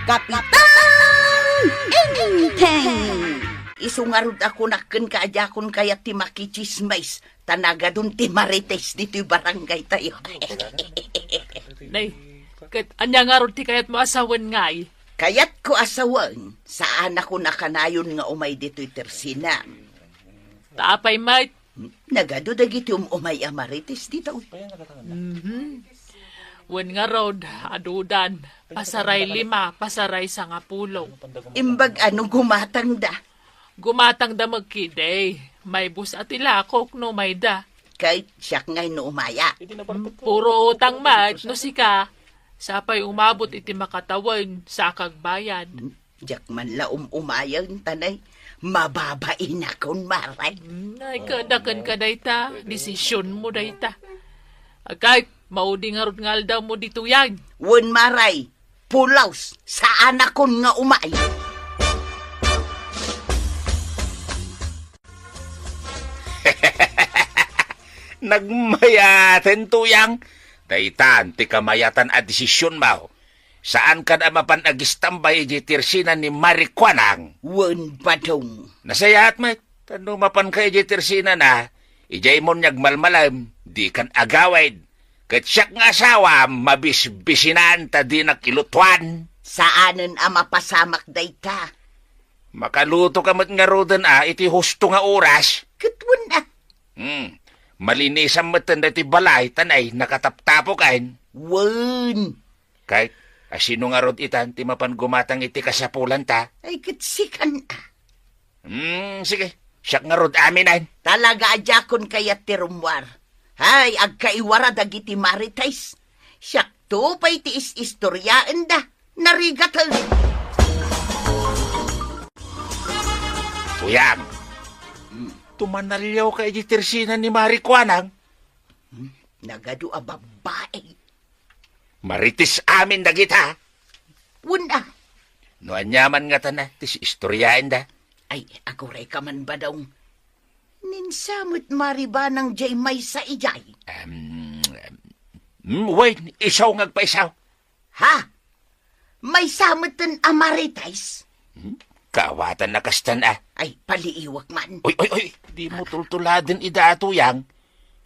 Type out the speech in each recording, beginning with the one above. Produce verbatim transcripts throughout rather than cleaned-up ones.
Kapitan Enteng! Isu ngarud a kunak kenka a diakon kayat ti makitsismis, ta nagadun ti Marites ditoy barangaytayo. Nay, ket ania ngarud ti kayatmo a sawen ngay? Kayatko a sawen, saanakon a kanayon nga umay ditoy Tersina. Ta apay met? Nagadu dagiti um-umay a Marites ditoy. Mhm. Wen ngarud, adudan, pasaray lima, pasaray sangapulo. Imbag a no gumatangda? Gumatangda met ketdi. Maibus a ti lakok no umayda. Ket siak ngay no umaya. Mm, puro utang met no sika. Sapay umabot iti makatawen, saka agbayad. Diak man la um-umayen, ta nay, mababainakon, Maray. Mm, ay, kada kenka dayta, desisionmo dayta. Agkay, maudi ngarud nga aldawmo ditoyan. Wen, Maray, pulos, saanakon nga umay. Nagmayaten, Tuyang. Daytan ti kamayatan a desisionmo. Saankan a mapan agistambay idiay Tersina ni Mari Kuanang. Wen, Badong. Nasayaat met, ta no mapanka idiay Tersinana, idiay mon nga agmalmalem, dikan agawid. Ket siak nga asawam, mabisbisinan ta dinak ilutuan. Saanen a mapasamak dayta. Makalutoka met ngaruden a iti husto nga oras. Ket wen a. Hmm. Malinisam metten daytoy balay, ta nay, nakataptapokan. Wen. Kay, asino ngarud itan ti mapan gumatang iti kasapulanta? Ay, ket sikan a. Hmm, sige. Siak ngarud aminen. Talaga a diakon kayat ti rummuar. Ay, agkaiwara dagiti Marites. Siakto pay ti is-istoriaenda. Narigaten. Tuyang. Hmm. Tumanaliawka idiay Tersina ni Mari Kuanang? Hmm, nagadu a babbai. Marites amin dagita. Wen a. No aniaman ngata ti is-istoriaenda? Ay, agurayka man, Badong. Ninsa met Mari Banang diay maysa idiay? Em, em, mm, wen, isu nga agpaisu. Ha? Maysa metten a Marites? Hmm? Kaawatan a kastan a. Ay, paliiwek man. Oy, oy, oy, dimo tultuladen ida a Tuyang.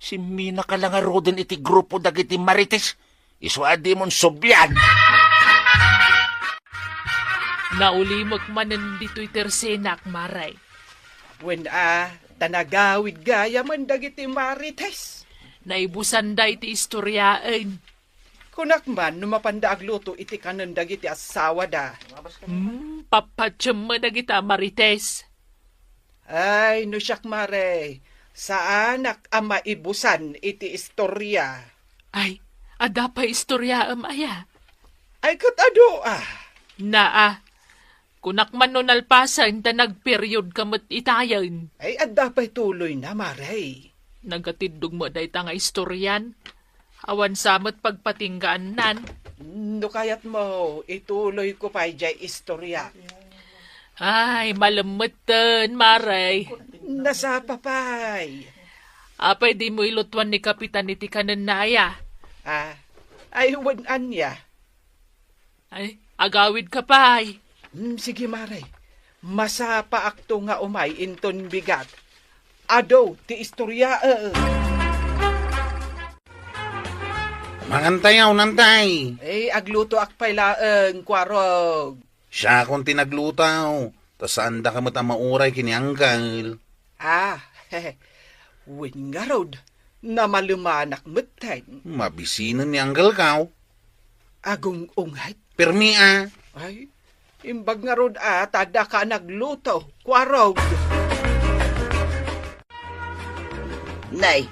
Simminaka la ngaruden iti grupo dagiti Marites. Isu a dimon sublian. Naulimek manen ditoy Tersinak, Maray. Wen a, ta nagawid gayamen dagiti Marites. Naibusanda iti istoriaen. Kunak man no mapanda agluto iti kanen dagiti asawada. Hmm, papatiemmo dagita a Marites. Ay, no siak, Mare, saanak a maibusan iti istoria. Ay, adda pay istoriaem aya? Ay, ket adu a. Naa, kunak man no nalpasen ta nagperiodka met itayen. Ay, adda pay tuloyna, Mare. Nagatiddog met dayta nga istorian. Awan sa met pagpatinggaannan. No kayatmo, ituloyko pay diay istoria. Ay, malem metten, Mare. Nasapa pay. Apay dimo ilutuan ni Kapitan iti kanenna aya? Ah, ay, wen ania. Ay, agawidka pay. Hmm, sige, Mare. Masapaakto nga umay inton bigat. Adu ti istoriaen. Mangantayaw, nantay. Eh, aglutoak pay laeng, Kuarog. Siakon ti nagluto, ta saandaka met a mauray ken ni Angkel. Ah, wen ngarud, namalemanak metten. Mabisinen ni Angkelko. Agung-unget. Permi a. Ay, imbag ngarud a, ta daka nagluto, Kuarog. Nay,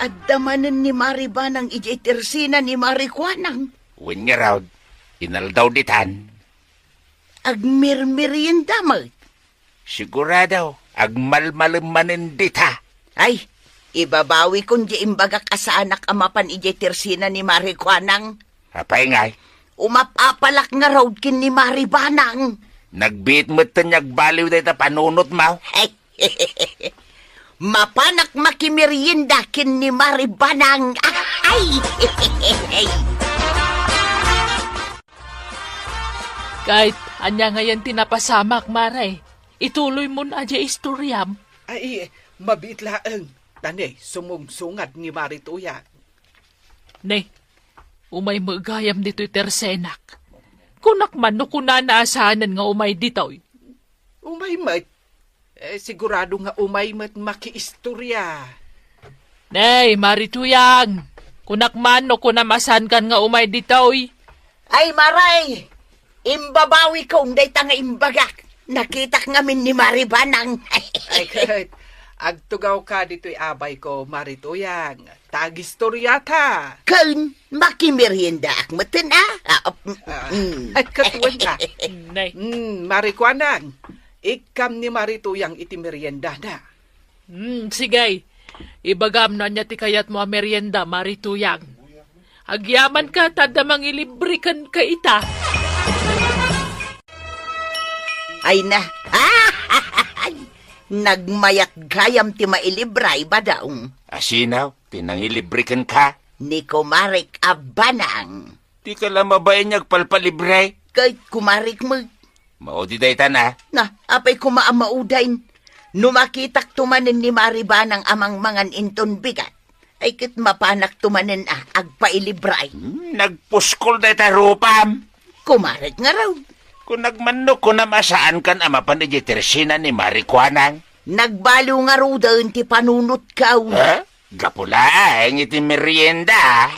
adda manen ni Mari Banang idiay Tersina ni Mari Kuanang. Wen ngarud, inaldaw ditan. Agmirmirienda met. Sigurado, agmalmalem manen dita. Ay, ibabawikon diay imbagak a saanak a mapan idiay Tersina ni Mari Kuanang. Apay ngay? Umap-apalak ngarud ken ni Mari Banang. Nagbiit metten nga agbaliw dayta panunotmo. Ay, mapanak makimerienda ken ni Mari Banang. Ay! Ket ania ngayen ti napasamak, Mare? Ituloymon a diay istoriam. Ay, mabiit laeng. Ta ne, sumungsungad ni Mari Tuyang. Ne, umay met gayam ditoy tersenak. Kunak man no kunana a saanen nga umay ditoy. Umay met. Eh, sigurado nga umay met makiistoria. Nay, Mari Tuyang, kunak man no kunam a saankan nga umay ditoy. Ay, Maray! Imbabawikon dayta nga imbagak. Nakitak ngamin ni Mari Banang. Ay, ket, agtugawka ditoy abayko, Mari Tuyang. Ta agistoriata. Ken, makimeriendaak metten, a? Ah, mm, Ah, mm. Ay, ket wen, a. Nay. Mm, Mari Kuanang, ikkam ni Mari Tuyang iti meriendana. Mm, sige. Ibagam no ania ti kayatmo a merienda, Mari Tuyang. Agyamanka, ta adda mangilibre kenka ita. Ay na. Nagmayat gayam ti mailibre, Badong. A sino ti nangilibre kenka? Ni kumarek a Banang. Dika la mabain nga agpalpalibre. Ket kumarek met. Maudi daytan, a. Na, apay koma a maudayen? No makitakto manen ni Mari Banang a mangmangan inton bigat, ay ket mapanakto manen a agpailibre. Hmm, nagpuskol dayta rupam. Kumarek ngarud. Kunam man no kunam a saankan a mapan idiay tersena ni Mari Kuanang. Nagbalo ngaruden ti panunotko. Ha? Gapu laeng iti merienda.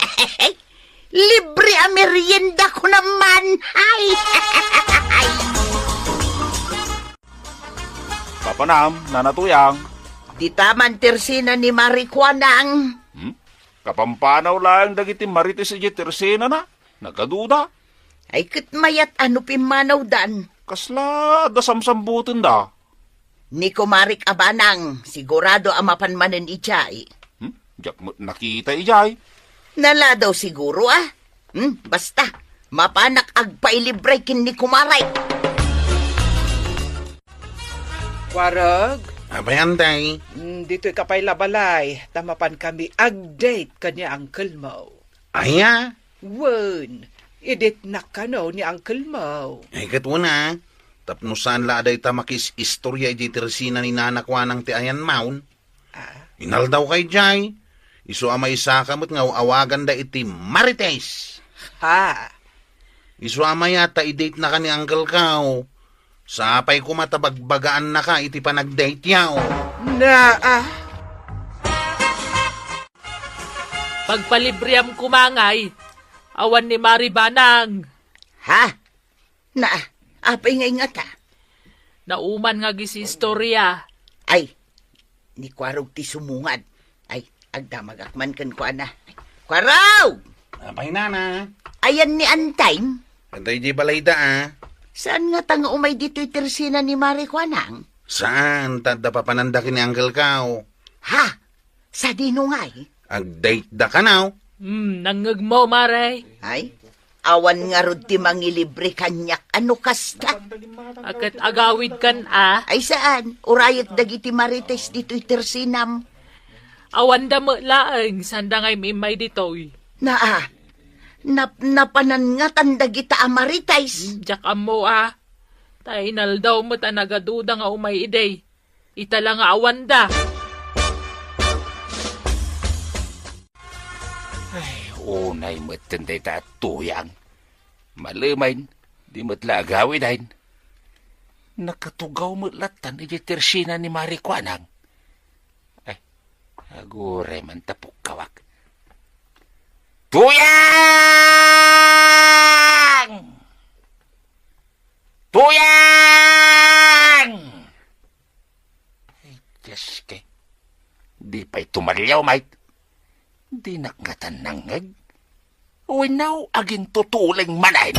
Libre a merienda ko naman. Ay! Papanam, Nana Tuyang. Dita man tersena ni Mari Kuanang. Hmm? Kapampanaw laeng dagiti marites idiay tersenana. Nagaduda. Ay, ket mayat a no pimmanawdan. Kasla adda samsambutenda? Ni kumarek a Banang, sigurado a mapan manen idiay. Hmm? Diak met nakita idiay. Naladaw siguro, a. Hmm, basta, mapanak agpailibre ken ni kumarek. Kuareg? Apay, Antay? Mm, ditoy ka pay la balay, ta mapan kami ag-date ken ni uncle mo. Aya? Wen, i-date-nak kano ni uncle mo. Ay, ket wen a, tapno saan la a dayta makis-istoria idiay tersena ni Nana Kuanang ti ayanmon. Ah? Inaldaw ka idiay, isu a maysaka met nga aw-awaganda iti Marites. Ha? Isu a mayat ta i-date-naka ni uncle ko. Sapay koma ta bagbagaannaka iti panag-date yaw. Naa. Pagpalibriam koma ngay, awan ni Mari Banang. Ha? Naa, apay nga ingata? Nauman nga agis-istoria. Ay, ni Kuarog ti sumungad. Ay, agdamagak man ken kuana. Kuarog! Apay, Nana? Ayan ni Antay? Adda idiay balayda, a. Saan ngata nga umay ditoy tersena ni Mari Kuanang? Saan, ta adda papananda ken ni uncle ko. Ha? Sadino ngay? Ag-date-da kano? Hmm, nangngegmo, Mare? Ay, awan ngarud ti mangilibre kaniak a no kasta. A ket agawidkan, a? Ay, saan? Urayek dagiti marites ditoy tersenam. Awanda met laeng, sanda ngay immay ditoy. Naa, nap-, napanan ngatan dagita a marites. Hmm, diak ammo, a. Ta inaldaw met a nagaduda nga umay idi. Ita la nga awanda. Ay, unay metten dayta a Tuyang. Malemen, di met la agawiden. Nakatugaw met lattan idiay tersena ni Mari Kuanang. Ay, aguray man ta pukkawak. Tuyang! Tuyang! Ay, Diyos ko. Di pay tumaliaw, mait. Dinak ngatan nangngeg. Wenno agintutuleng manen.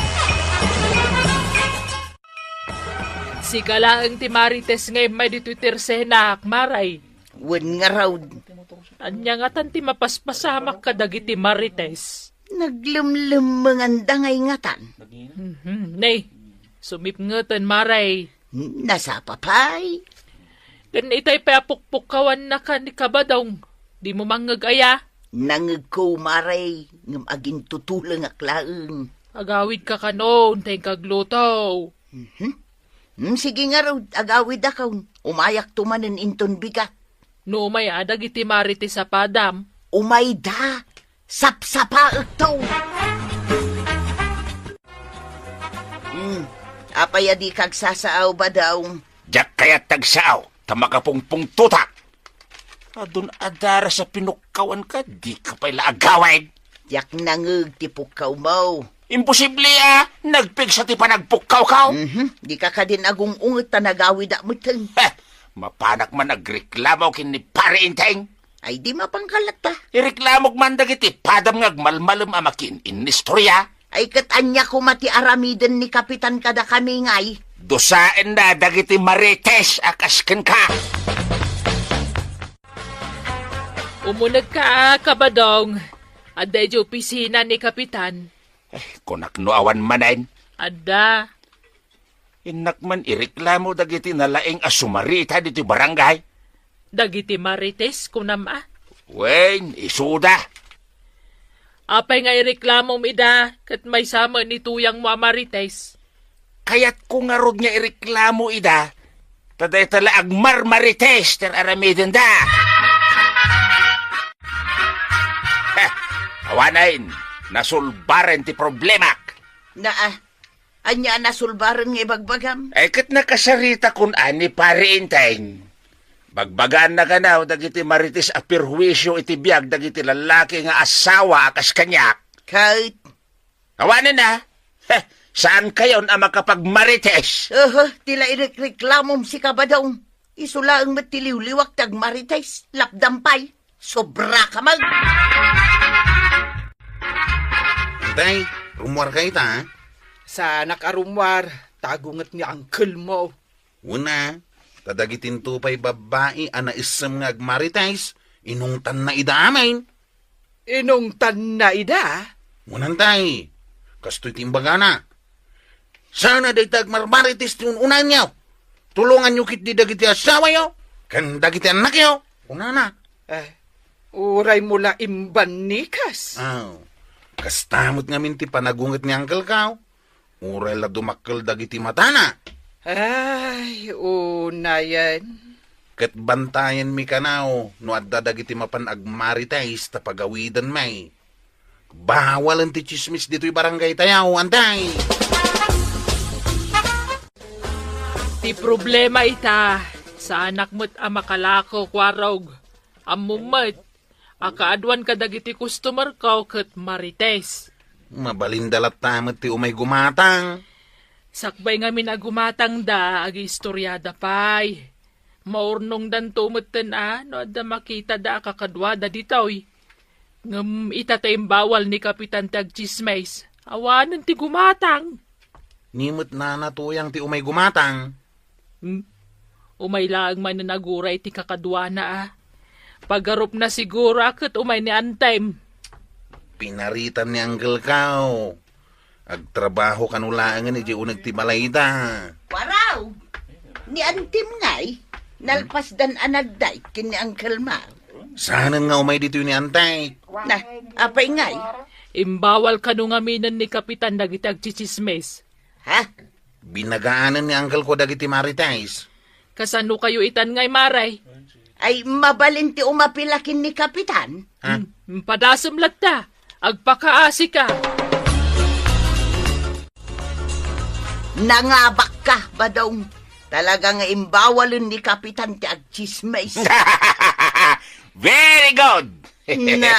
Sika laeng ti marites nga immay ditoy tersenak, Mare. Wen ngarud. Ania ngatan ti mapaspasamak kadagiti marites? Naglemlemmenganda ngay ngatan. Mhm. Ne, sumipngeten, Mare. Nasapa pay. Ken itay pay a pukpukkawannaka ni Kabadong, dimo mangngeg aya? Nangngegko, Mare, ngem agintutulengak laeng. Agawidka kano, intay kagluto. Mhm. Hmm, sige ngarud, agawidakon. Umayakto manen inton bigat. No umay a dagiti Marites a padam. Umayda, sapsapaekto. Hmm, apay a dika agsasaaw, Badong? Diak kayat agsaaw, ta makapungpungtotak. Adun-adaras a pinukkawanka, dika pay la agawid. Diak nangeg ti pukkawmo. Imposible a nagpigsa ti panagpukkawko. Mhm. Dika kadin agung-unget ta nagawidak metten. Heh, mapanak man agreklamo ken ni Pare Enteng. Ay, di mapanka latta. Ireklamok man dagiti padam nga agmalmalem a makiin-inistorya. Ay, ket ania koma ti aramiden ni Kapitan kadakami ngay? Dusaenna dagiti Marites a kas kenka. Umunegka a, Kabadong. Adda idiay opisina ni Kapitan. Eh, kunak no awan manen. Adda. Innak man ireklamo dagiti nalaing a sumarita ditoy barangay. Dagiti Marites, kunam a? Wen, isuda. Apay nga ireklamom ida, ket maysa met ni tuyangmo a Marites? Kayatko ngarud nga ireklamo ida, ta dayta la agmarmarites ti aramidenda. Heh, awanen, nasulbaren ti problemak. Naa, ania a nasulbaren nga ibagbagam? Ay, ket nakasarita kun ani Pare Enteng. Bagbagaanna kano dagiti Marites a perhuisio iti biag dagiti lallaki nga asawa a kas kaniak. Ket Awanen a, heh, saankayon a makapagmarites. Oho, ti la irekreklamom, sika, Badong. Isu laeng met ti liwliwak ti agmarites, lapdam pay. Sobra ka man. Tay, rummuar ka ita, ha? Saanak a rummuar, ta agunget ni uncle mo. Una, ta dagitinto pay babbai a naissem nga agmarites, inungtanna ida amin. Inungtanna ida? Wen, tay, kastoy ti imbagana. Saan a dayta agmarmarites ti un-unaenyo. Tulonganyo ketdi dagiti asawayo ken dagiti annakyo, kunana. Eh, uray mo la imbannikas. Aw, kasta met ngamin ti panagunget ni uncle ko. Uray la dumakkel dagiti matana. Ay, unayen. Ket bantayenmi kano no adda dagiti mapan agmarites ta pagawidenmi. Bawalen ti tsismis ditoy barangay tayo, antay! Ti problema ita, saanak met a makalako, Kuarog. Ammom met, a kaaduan kadagiti customer ko ket marites. Mabalinda latta met ti umay gumatang. Sakbay ngamin a gumatangda, agiistoriada pay. Maurnongdanto metten a no adda makitada a kakaduada ditoy. Ngem ita ta imbawal ni Kapitan ti agtsismis, awanen ti gumatang. Ni met nana Tuyang ti umay gumatang. Hmm? Umay laeng manen aguray ti kakaduana a. Pagarupna siguro a ket umay ni Antem. Pinaritan ni Uncle Kao. Agtrabaho kano laengen idiay uneg ti balayda. Waraw! Ni Antem ngay, nalpasdan a nagdayeg ken ni Uncle Mau. Saanen nga umay ditoy ni Antem? Na, apay ngay? Imbawal kano ngaminen ni Kapitan dagiti agtsitsismis. Ha? Binagaanen ni Uncle ko dagiti marites. Kasano kayo itan ngay, Mare? Ay, mabalin ti umapila ken ni Kapitan? Ha? Hmm, padasem latta. Agpakaasika. Nangabakka, Badong. Talaga nga imbawalen ni Kapitan ti agtsismis. Very good! Na,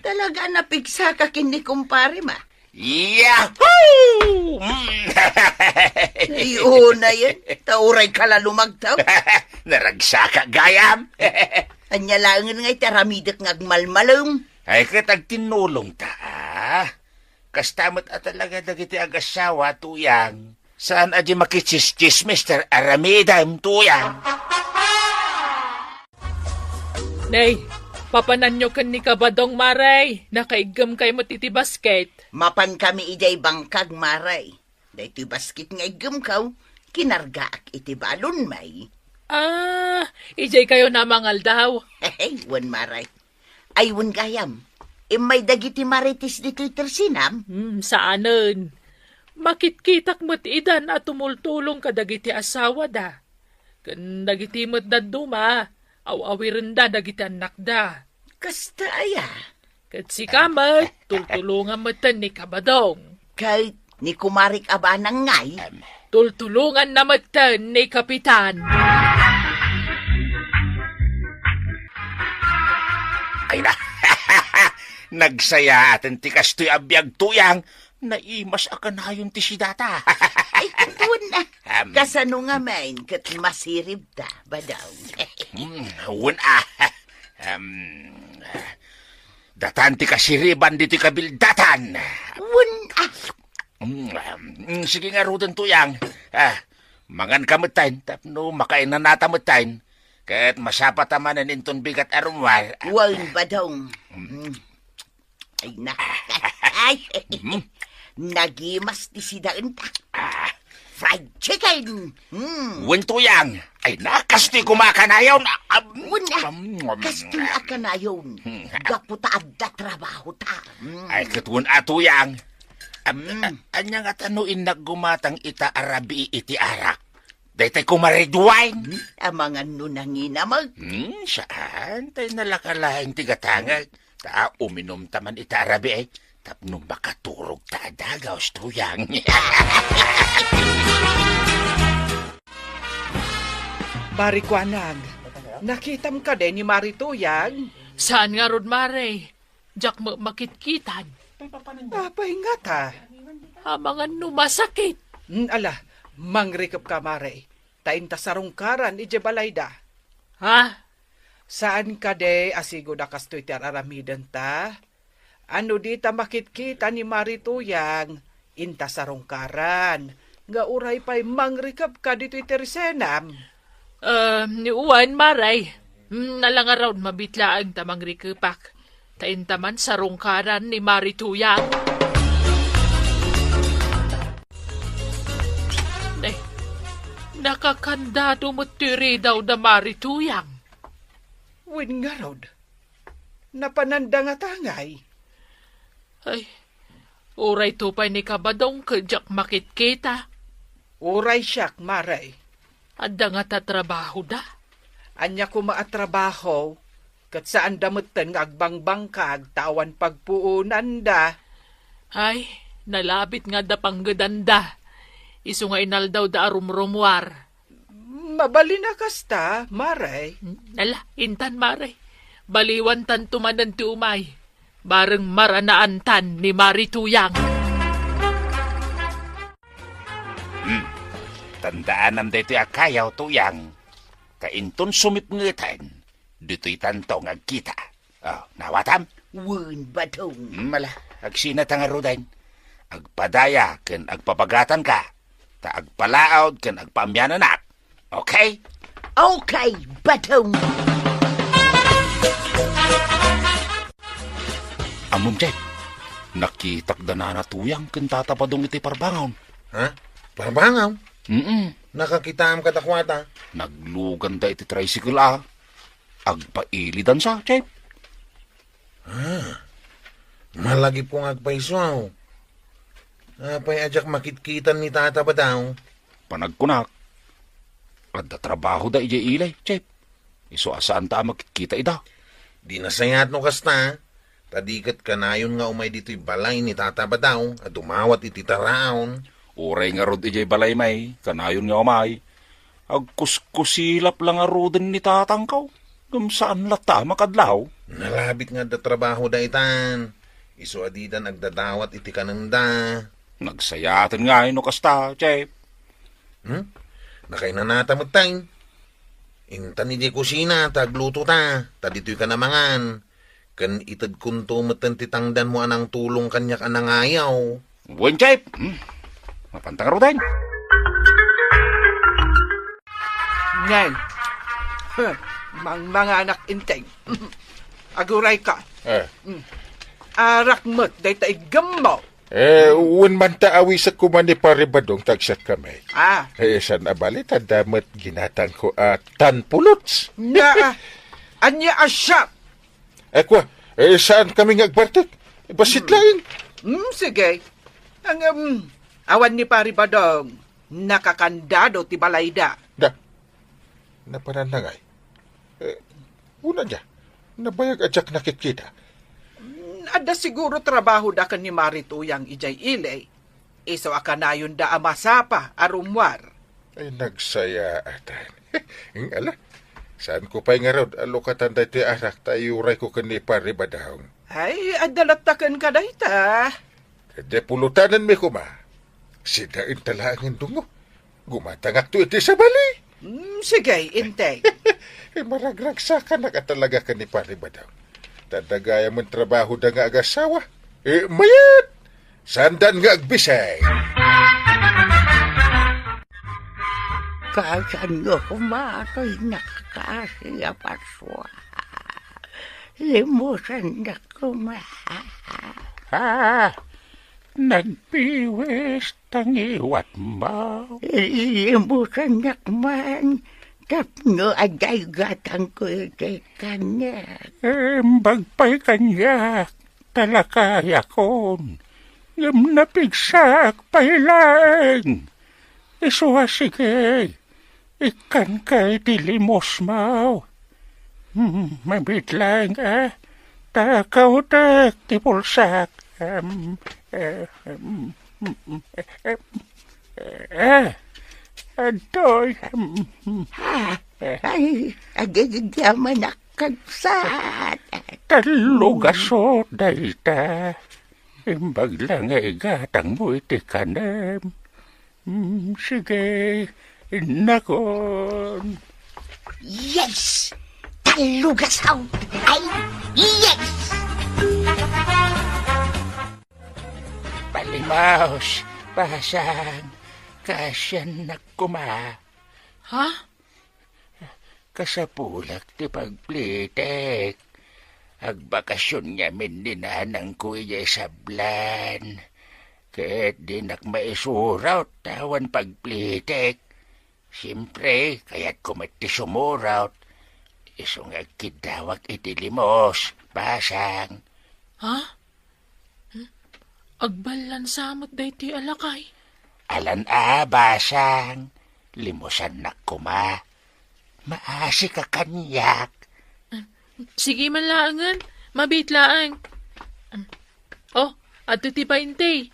talaga napigsaka ken ni kumpare ma. Yahoo! Mm. Ay, unayen. Ta uray ka la lumagtaw. Naragsaka gayam. Ania laengen nga iti aramidek nga agmalmalem? Ay, ket agtinnulong ta, ah. Kasta met a talaga dagiti agasawa, Tuyang. Saan a di makitsismis, Mister Aramidem, Tuyang. Nay, papananyo ken ni Kabadong, Mare. Nakaiggem kay met iti basket. Mapan kami idiay bangkag, Mare. Daytoy basket nga iggemko, kinargaak iti balon, may. Ah, idiay kayo namangaldaw? Hehe, wen, Mare. Ay, wen gayam. Immay dagiti marites ditoy tersenam? Hmm, saanen. Makitkitak met idan a tumultulong kadagiti asawada. Ken dagiti met dadduma, aw-awirenda dagiti annakda. Kasta aya? Ket sika met, tultulongam metten ni Kabadong. Ket ni Kumarik a Banang ngay? Tultulonganna metten ni Kapitan. Ay na, nagsayaaten ti kastoy a biag, Tuyang. Naimas a kanayon ti sidata. Ay, ket wen a. Em. Kasano ngamin ket masiribta, Badong? Hmm, wen a. Em, datan ti kasiriban ditoy kabildatan. Wen a. Hmm, em, sige ngaruden, Tuyang. Ah, mangan ka metten, tapno makainanata metten. Ket masapata manen inton bigat a rummuar. Wen, Badong. Hmm. Hmm. Ay na. Ay. Hmm? Nagimas ti sidaenta. Ah. Fried chicken. Hmm. Wen, Tuyang. Ay na, kastoy koma a kanayon. Ah, ah, Wen a. Am, am, Kastoy a kanayon. Hmm. Gapu ta adda trabahota. Hmm. Ay, ket wen a, Tuyang. Am, Hmm. a-, ania ngata no innak gumatang ita a rabii iti arak? Daytay koma red wine. Hmm, amangan no nanginam. Hmm, saan? Tay nalaka laeng ti gatangag. Ta uminumta man ita a rabii, tapno makaturogta a dagaus, Tuyang. Mari Kuanag, nakitam kadi ni Mari Tuyang? Saan ngarud, Mari? Diak met makitkitan. Apay ngata? Amangan no masakit. Hmm, ala, mangrikep ka, Mari. Ta inta sarungkaran idiay balayda. Ha? Saan kadi a sigud a kastoy ti ar-aramidenta? Ano dita makitkita ni Mari Tuyang, inta sarungkaran, nga uray pay mangrikep ka ditoy tersenam? Um, wen, Mari. Hmm, ala ngarud, mabitlaeng ta mangrikepak. Ta inta man sarungkaran ni Mari Tuyang. Nay, nakakandado met ti ridaw da Mari Tuyang. Wen ngarud, napananda ngata ngay? Ay, uray to pay ni Kabadong ket diak makitkita. Uray siak, Mari. Adda ngata trabahoda? Ania koma a trabaho? Ket saanda metten nga agbangbangkag ta awan pagpuonanda. Ay, nalabit nga adda panggedanda. Isu nga inaldawda a rumrumuar. Mabalin a kasta, Mari. Ala, intan, Mari. Baliwantanto manen ti umay. Bareng maranaantan ni Mari Tuyang. Hmm. Tandaanam daytoy a kayaw, Tuyang. Ta inton sumipngeten, ditoytanto nga agkita. Oh, naawatam? Wen, Badong. Hmm, ala, agsinata ngaruden. Agpadaya ken agpabagatanka. Ta agpalaod ken agpaamiananak. Okay? Okay, Badong. Ammom, Chef, nakitak da Nana Tuyang ken Tata Badong iti parbangon. Ha? Parbangon? Mm-mm. Nakakitaam kadakuada? Nagluganda iti tricycle a. Agpailidansa, Chef. Ah, malagipko nga agpayso. Apay a diak makitkitan ni Tata Badong? Panagkunak, adda trabahoda idiay ili, Chef. Isu a saanta a makitkita ida. Di nasayaat no kasta, ta di ket kanayon nga umay ditoy balay ni Tata Badong a dumawat iti taraon. Uray ngarud idiay balay may, kanayon nga umay. Agkuskusilap la ngaruden ni tatangko, ngem saan latta a makadlaw. Nalabit nga adda trabahoda itan. Isu a didan agdadawat iti kanenda. Nagsayaaten ngay no kasta, Chef. Hmm? Nakainanata metten. Intan idiay kusina ta aglutota, ta ditoyka a mangan. Ken itedkonto metten ti tangdanmo a nangtulong kaniak a nangayaw. Wen, Chef. Hmm. Mapanta ngaruden. Ngay. Mangmanganak, Enteng. Agurayka. Eh. Hmm. Arak met dayta iggemmo. Eh, wen man ta awisek koma ni Pare Badong ta agsatkami. Ah. Eh, saan a bali, adda met ginatangko a tan pulots. Nga, ah, ania a siak? Eh, kua, Eh, saan kami nga agbartek? Bassit laeng. Hmm, sige. Ang, um, awan ni Pari Badong, nakakandado ti balayda. Da, napanan na ngay. Eh, una dia, nabayag a diak nakitkita. Hmm, adda siguro trabaho da ken ni Mari Tuyang idiay ili. Isu a kanayonda a masapa a rummuar. Ay, nagsayaatan. Ng ala, saanko pay ngarud a lukatan daytoy anak ta iurayko ken ni Pari Badong. Ay, adda latta kenka dayta. Di pulutanenmi koma. Sidaenta laengen dungo. Gumatangakto iti sabali. Hmm, sige, integ. Eh, maragragsakanak a talaga ken ni Pari Badong. Ta adda gayamen trabahoda nga agasawa. Eh, mayat! Saandan nga agbisay. Kasanyo koma toy nakakaasi a Pasko? Limusannak koma. Ah, nagpiwis ta ngiwatmo. Limusannak man tapno adda gatangko iti kaniak. Imbag pay kaniak ta lakayakon, ngem napigsaak pay laeng. Isu a sige, ikkanka iti limosmo. Hmm, mabiit laeng a, ta kautek ti pulsak. Em, eh, em, em, em, eh, adtoy, em, Ah, eh. Ay, agigidyaman a kabsat. Tallo gasut dayta. Imbag la nga igatangmo iti kanem. Mm, sige, innakon. Yes! Tallo gasut! Ay, yes! Palimos, Basang, kaasiannak koma. Ha? Kasapulak ti pagplitek. Agbakasion ngamin ni nanangko idiay sablan. Ket dinak maisuraw ta awan pagplitek. Siempre, kayatko met ti sumuraw. Isu nga agkiddawak iti limos, Basang. Ha? Hmm? Agballansa met daytoy a lakay. Alan a, Basang. Limusannak koma. Maasika kaniak. Hmm. Sige man laengen. Mabiit laeng. Hmm. Oh, adto ti bainte.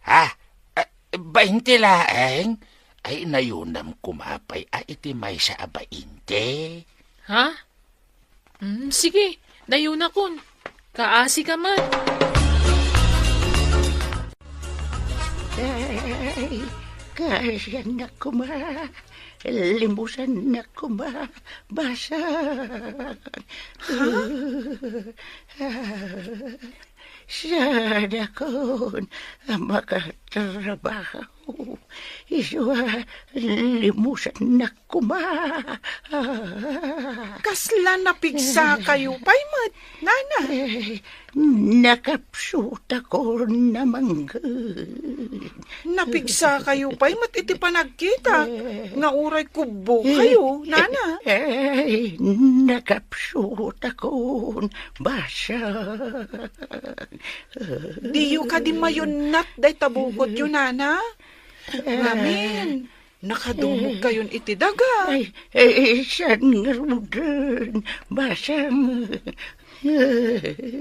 Ha? Ah, bainte laeng? Ay, nayunam koma pay a iti maysa a bainte. Ha? Mm, sige, nayunakon. Kaasika man. Ay, kaasiannak koma. Limusannak koma. Basang. Ha? Saanakon a makatrabaho. Isu a limusannak koma. Kasla napigsakayo pay met, nana? Eh, nakapsutakon a mangged. Napigsakayo pay met iti panagkitak nga uray kubbo kayo, nana? Eh, nakapsutakon, Basang. Diyo kadi mayunnat dayta bukotyo, nana? Ngamin, nakadumog kayon iti daga. Ay, eh, saan ngaruden, Basang?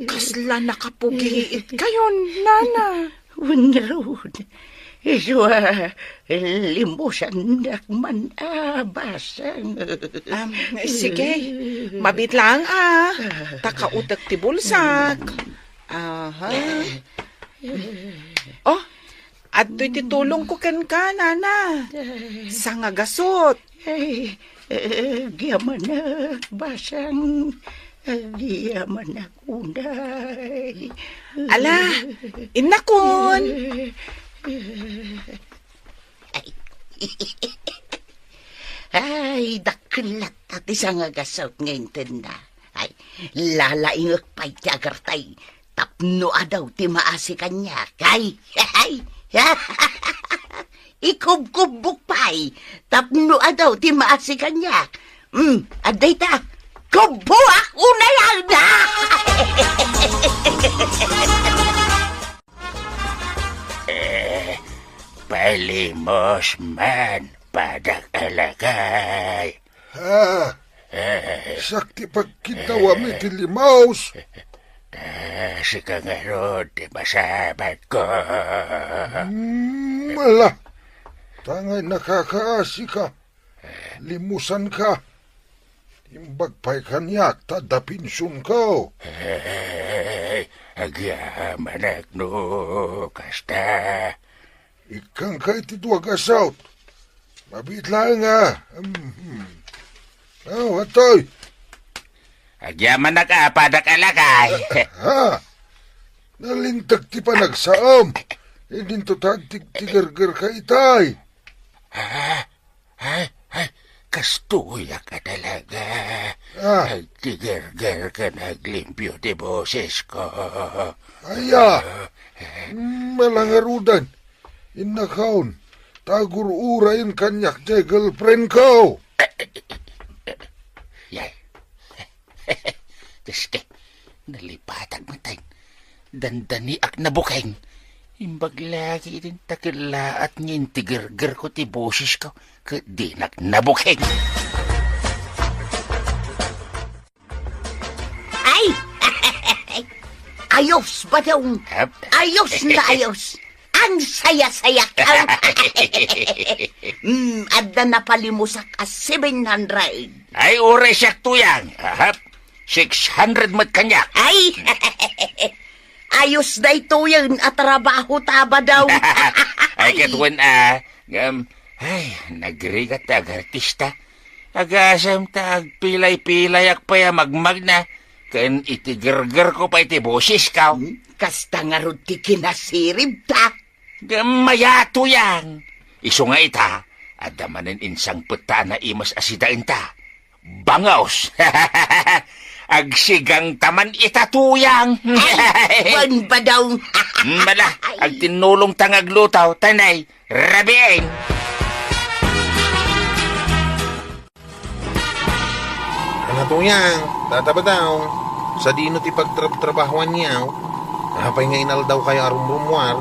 Kasla nakapugiit kayon, nana. Wen ngarud, isu a limusannak man a, Basang. Am, sige. Mabiit laeng a. Ta kautek ti bulsak. Aha. Oh, adtoy ti tulongko kenka, nana. Sangagasut. Ay, agyamanak, Basang. Agyamanak unay. Ala, innakon. Ay. Ay, dakkel latta ti sangagasut nga intedna. Ay, lalaingek pay ti agartay tapno adaw ti maasi kaniak. Ay, ay, ikubkubbok pay tapno adaw ti maasi kaniak. Mm, adda ita. Kubboak unay, Alda! Eh, palimos man, padak a lakay. Ha? Eh. Siak ti pagkidawam iti limos. Ta sika ngarud ti masabatko. Mm, ala. Tangay nakakaasika. Limusanka. Imbag pay kaniak ta adda pensionko. Ay, agyamanak no kasta. Ikkanka iti dua a saut. Mabiit laeng a. Mhm. Oh, atoy. Agyamanak a, padak a lakay. Ha? Nalintag ti panagsaom. Idinto ta agtigtigergerka itay. Ah, ay, ay, kastoyak a talaga. Ah. Agtigergerka, naglimpio ti bosesko. Aya. Ah. Malangarudan. Innakaon, ta agur-urayen kaniak ti girlfriendko. Yay. Dios ko, nalipatak met. Dandaniak nabukeng. Imbag lagi iti ta kellaat nga intigergerko ti bosesko, ket dinak nabukeng. Ay! Ayos, Badong. Ap. Ayos na ayos. Ang saya-saya ka. Hmm, adda napalimusak a seven hundred. Ay, uray siak, Tuyang. Ahap. Six hundred met kaniak. Ay! Ayos daytoyen a trabaho ta, Badong. Ay, ket wen, ah, ngem, ay, nagrigat ta agartista. Agasem ta agpilay-pilayak pay a magmagna, ken itigergerko pay ti bosesko. Hmm? Kasta ngarud ti kinasirib ta. Ngem mayat, Tuyang. Isu nga ita, adda manen insangpet ta a naimas a sidaenta. Bangaws. Agsigangta man ita, Tuyang. Ay, wen, Badong. Mala, ay, agtinnulong ta nga agluto, tanay, rabiin. Ala, Tuyang, Tata Badong, sadino ti pagtrabtrabahoanyo? Apay nga inaldawkayo a rumrummuar?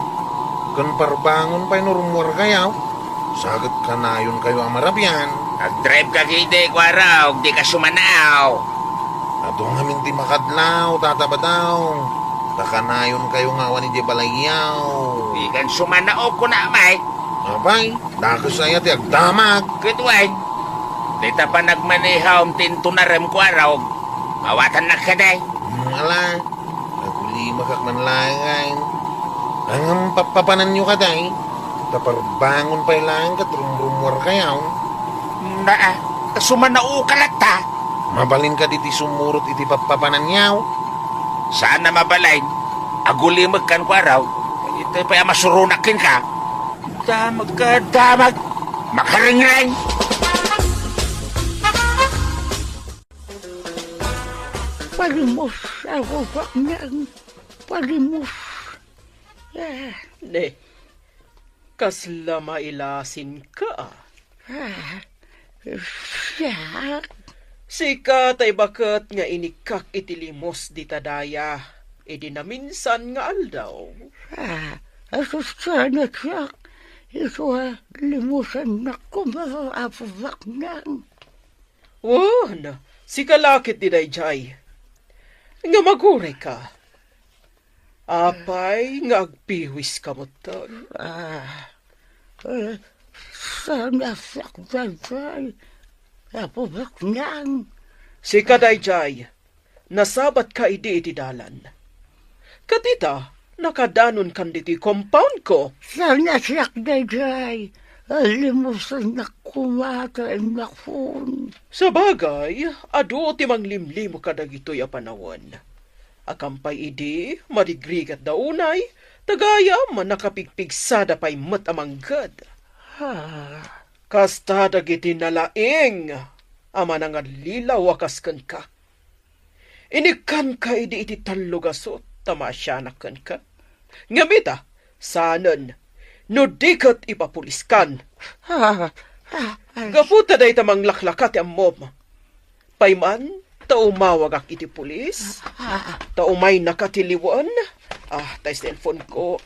Ken parbangon pay no rummuarkayo, sa ket kanayonkayo a marabian. Agdrive ka ketdi, Kuarog, dika sumanao. Adu ngamin ti makadlaw, Tata Badong. Ta kanayonkayo nga awan idiay balayyo. Dikan sumanao, kuna, Amay. Apay, dakes aya ti agdamag. Ket wen, dita panagmaneham ti intunarem, Kuarog. Awatannak kadi. Hmm, ala, agulimakak man laeng. Ngem pappapananyo kadi, ta parbangon pay laeng ket rumrummuarkayo. Naa, sumanaoka latta. Mabalin kadi ti sumurot iti pappapananyo? Saan a mabalin. Agulimekkan, Kuarog. Iti pay a masuronak kenka. Damag ka, damag! Makarengreng! Palimos, apo Baknang. Palimos. Ah. Ne, kasla mailasinka. Ah, siak? Sika tay baket nga inikkak iti limos dita daya, idi naminsan nga aldaw. Ah, asusana siak, isu a limosannak koma, apo Baknang. Wen, sika la ketdi daydiay. Ngem agurayka. Apay nga agpiwiska metten? Ah, eh, saan a siak daydiay, apo Baknang? Sika daydiay, nasabatka idi iti dalan. Ket ita, nakadanonkan ditoy compoundko. Saan a siak daydiay, limosannak koma ta innakon. Sabagay, adu ti manglimlimo kadagitoy a panawen. Akan pay idi, marigrigatda unay, ta gayam nakapigpigsada pay met a mangged. Ha? Kasta dagiti nalaing a manangallilaw a kas kenka. Inikkanka idi iti tallo gasut ta maasianak kenka. Ngem ita, saanen, no di ket ipapuliskan. Ah, ah, ah. Gapu ta dayta manglaklaka ti ammom. Pay man, Ta umawagak iti pulis. Ah. Ta umaynaka ti liwen. Ah, tay cellphone ko.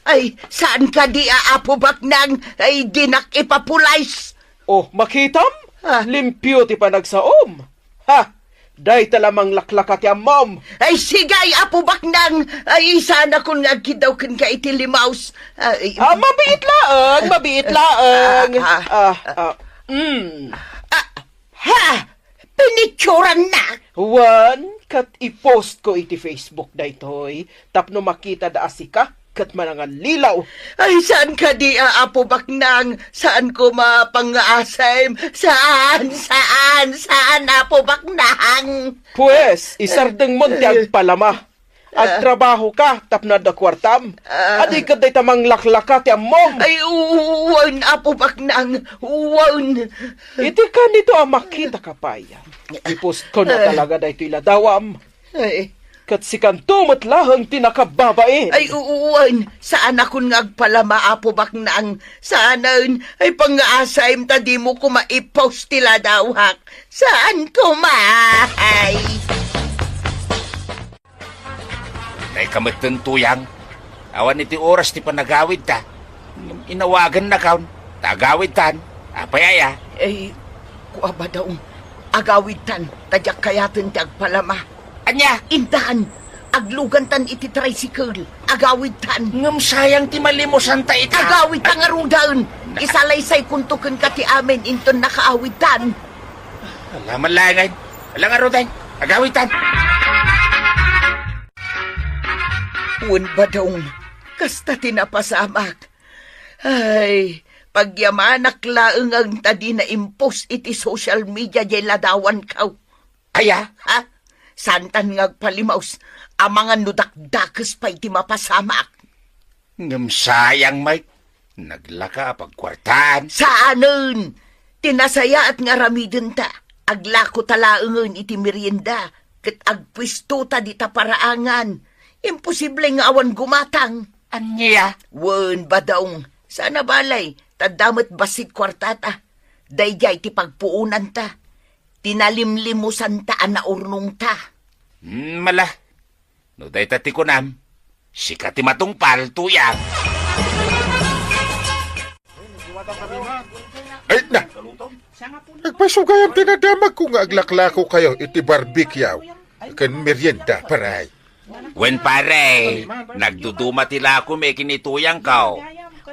Ay, saan kadi a, Apo Baknang? Ay, dinak ipapulays. Oh, makitam? Ah. Limpio ti panagsaom. Ha! Dayta la manglaklaka ti ammom. Ay, sigay, Apo Baknang! Ay, saanakon nga agkiddaw kenka iti limaus. Ay, Ah, mabiit laeng, mabiit laeng. Ah, ah, Ah, ah. ah, mm. Ah, ha! Pinicturannak! Wen, ket i-post ko iti Facebook daytoy tapno makita da a sika ket manangallilaw. Ay, saan kadi a, Apo Baknang? Saan ko mapangasim? Saan? Saan? Saan, Apo Baknang? Pues, isardengmon ti agpalama. Agtrabahoka tapno adda kuartam. Ah. Adi ket dayta manglaklaka ti ammom. Ay, u-, wen, Apo Baknang, wen. Iti kanito a makitaka pay, i-post ko na talaga daytoy ladawam. Ay. Ket sikanto met laeng ti nakababain. Ay, u-, wen, saanakon nga agpalama, Apo Baknang. Saanen, ay pangasim ta dimo koma i-post ti ladawak. Saan koma? Ay. Nay ka metten, Tuyang. Awan iti oras ti panagawidta. Inawagannakon ta agawidtan. Apay aya? Ay, kua, Badong, agawidtan ta diak kayaten ti agpalama. Ania? Intan, aglugantan iti tricycle. Agawidtan. Ngem sayang ti malimusanta ita. Agawidtan ngaruden. Na- Isalaysaykonto kenka ti amin inton nakaawidtan. Ala, malangen. Ala, ngaruden. Agawidtan. Wen, Badong, kasta ti napasamak. Ay, pagyamanak laeng ta dina impos iti social media jay ladawanko. Aya? Ha? Santan nga agpalimaus, amangan no dakdakes pay ti mapasamak. Ngem sayang, Mike. Naglaka a pagkuartaan. Saanen! Ti nasayaat nga aramidenta, aglakota laengen iti merienda, ket agpuestota dita paraangan. Imposible nga awan gumatang. Ania? Wen, Badong, saan a balay, ta adda met bassit kuartata. Daydiay ti pagpuonanta. Ti nalimlimusanta a naurnongta. Hmm, mala. No dayta ti kunam, sika ti matungpal, Tuyang. Ay, na! Agpasugayam ti nadamagko nga aglaklakokayo iti barbecue ken merienda, paray. Wen, pare, nagduduma ti lakomi ken ni Tuyangko.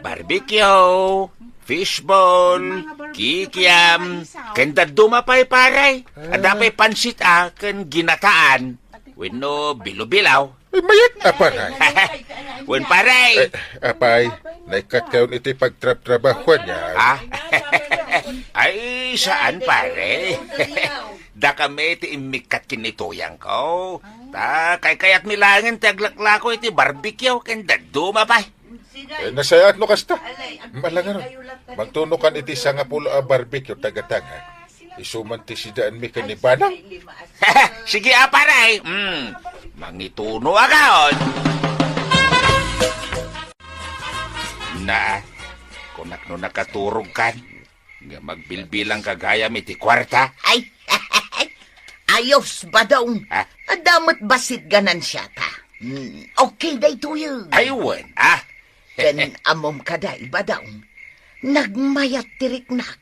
Barbecue, fishball, kikiam, ken dadduma pay, pare. Adda pay pansit a ken ginataan. Wenno bilo-bilaw. Ay, mayat a, pare. Wen, pare. Eh, apay, naikkat kayon iti pagtrabtrabahuan niya. Ha? Ay, saan, pare. Dakami ti immikkat ken ni Tuyangko. Ta kaykayatmi laengen ti aglaklako iti barbecue ken dadduma pay. Eh, nasayaat no kasta. Malangaron. Mangtunokan iti sangapulo a barbecue tagatanga. Isu man ti sidaanmi ken ni Banang. Sige, a, pare. Mm. Mangituno a kaon. Na, kunak no nakaturogkan, nga magbilbilangka gayam iti kuarta. Ay, ayos, Badong. Ha? Adda met bassit ganansiata. Mm, okay daytoyen. Ay, wen, ah. Ken ammom kadi, Badong, nagmayat ti riknak.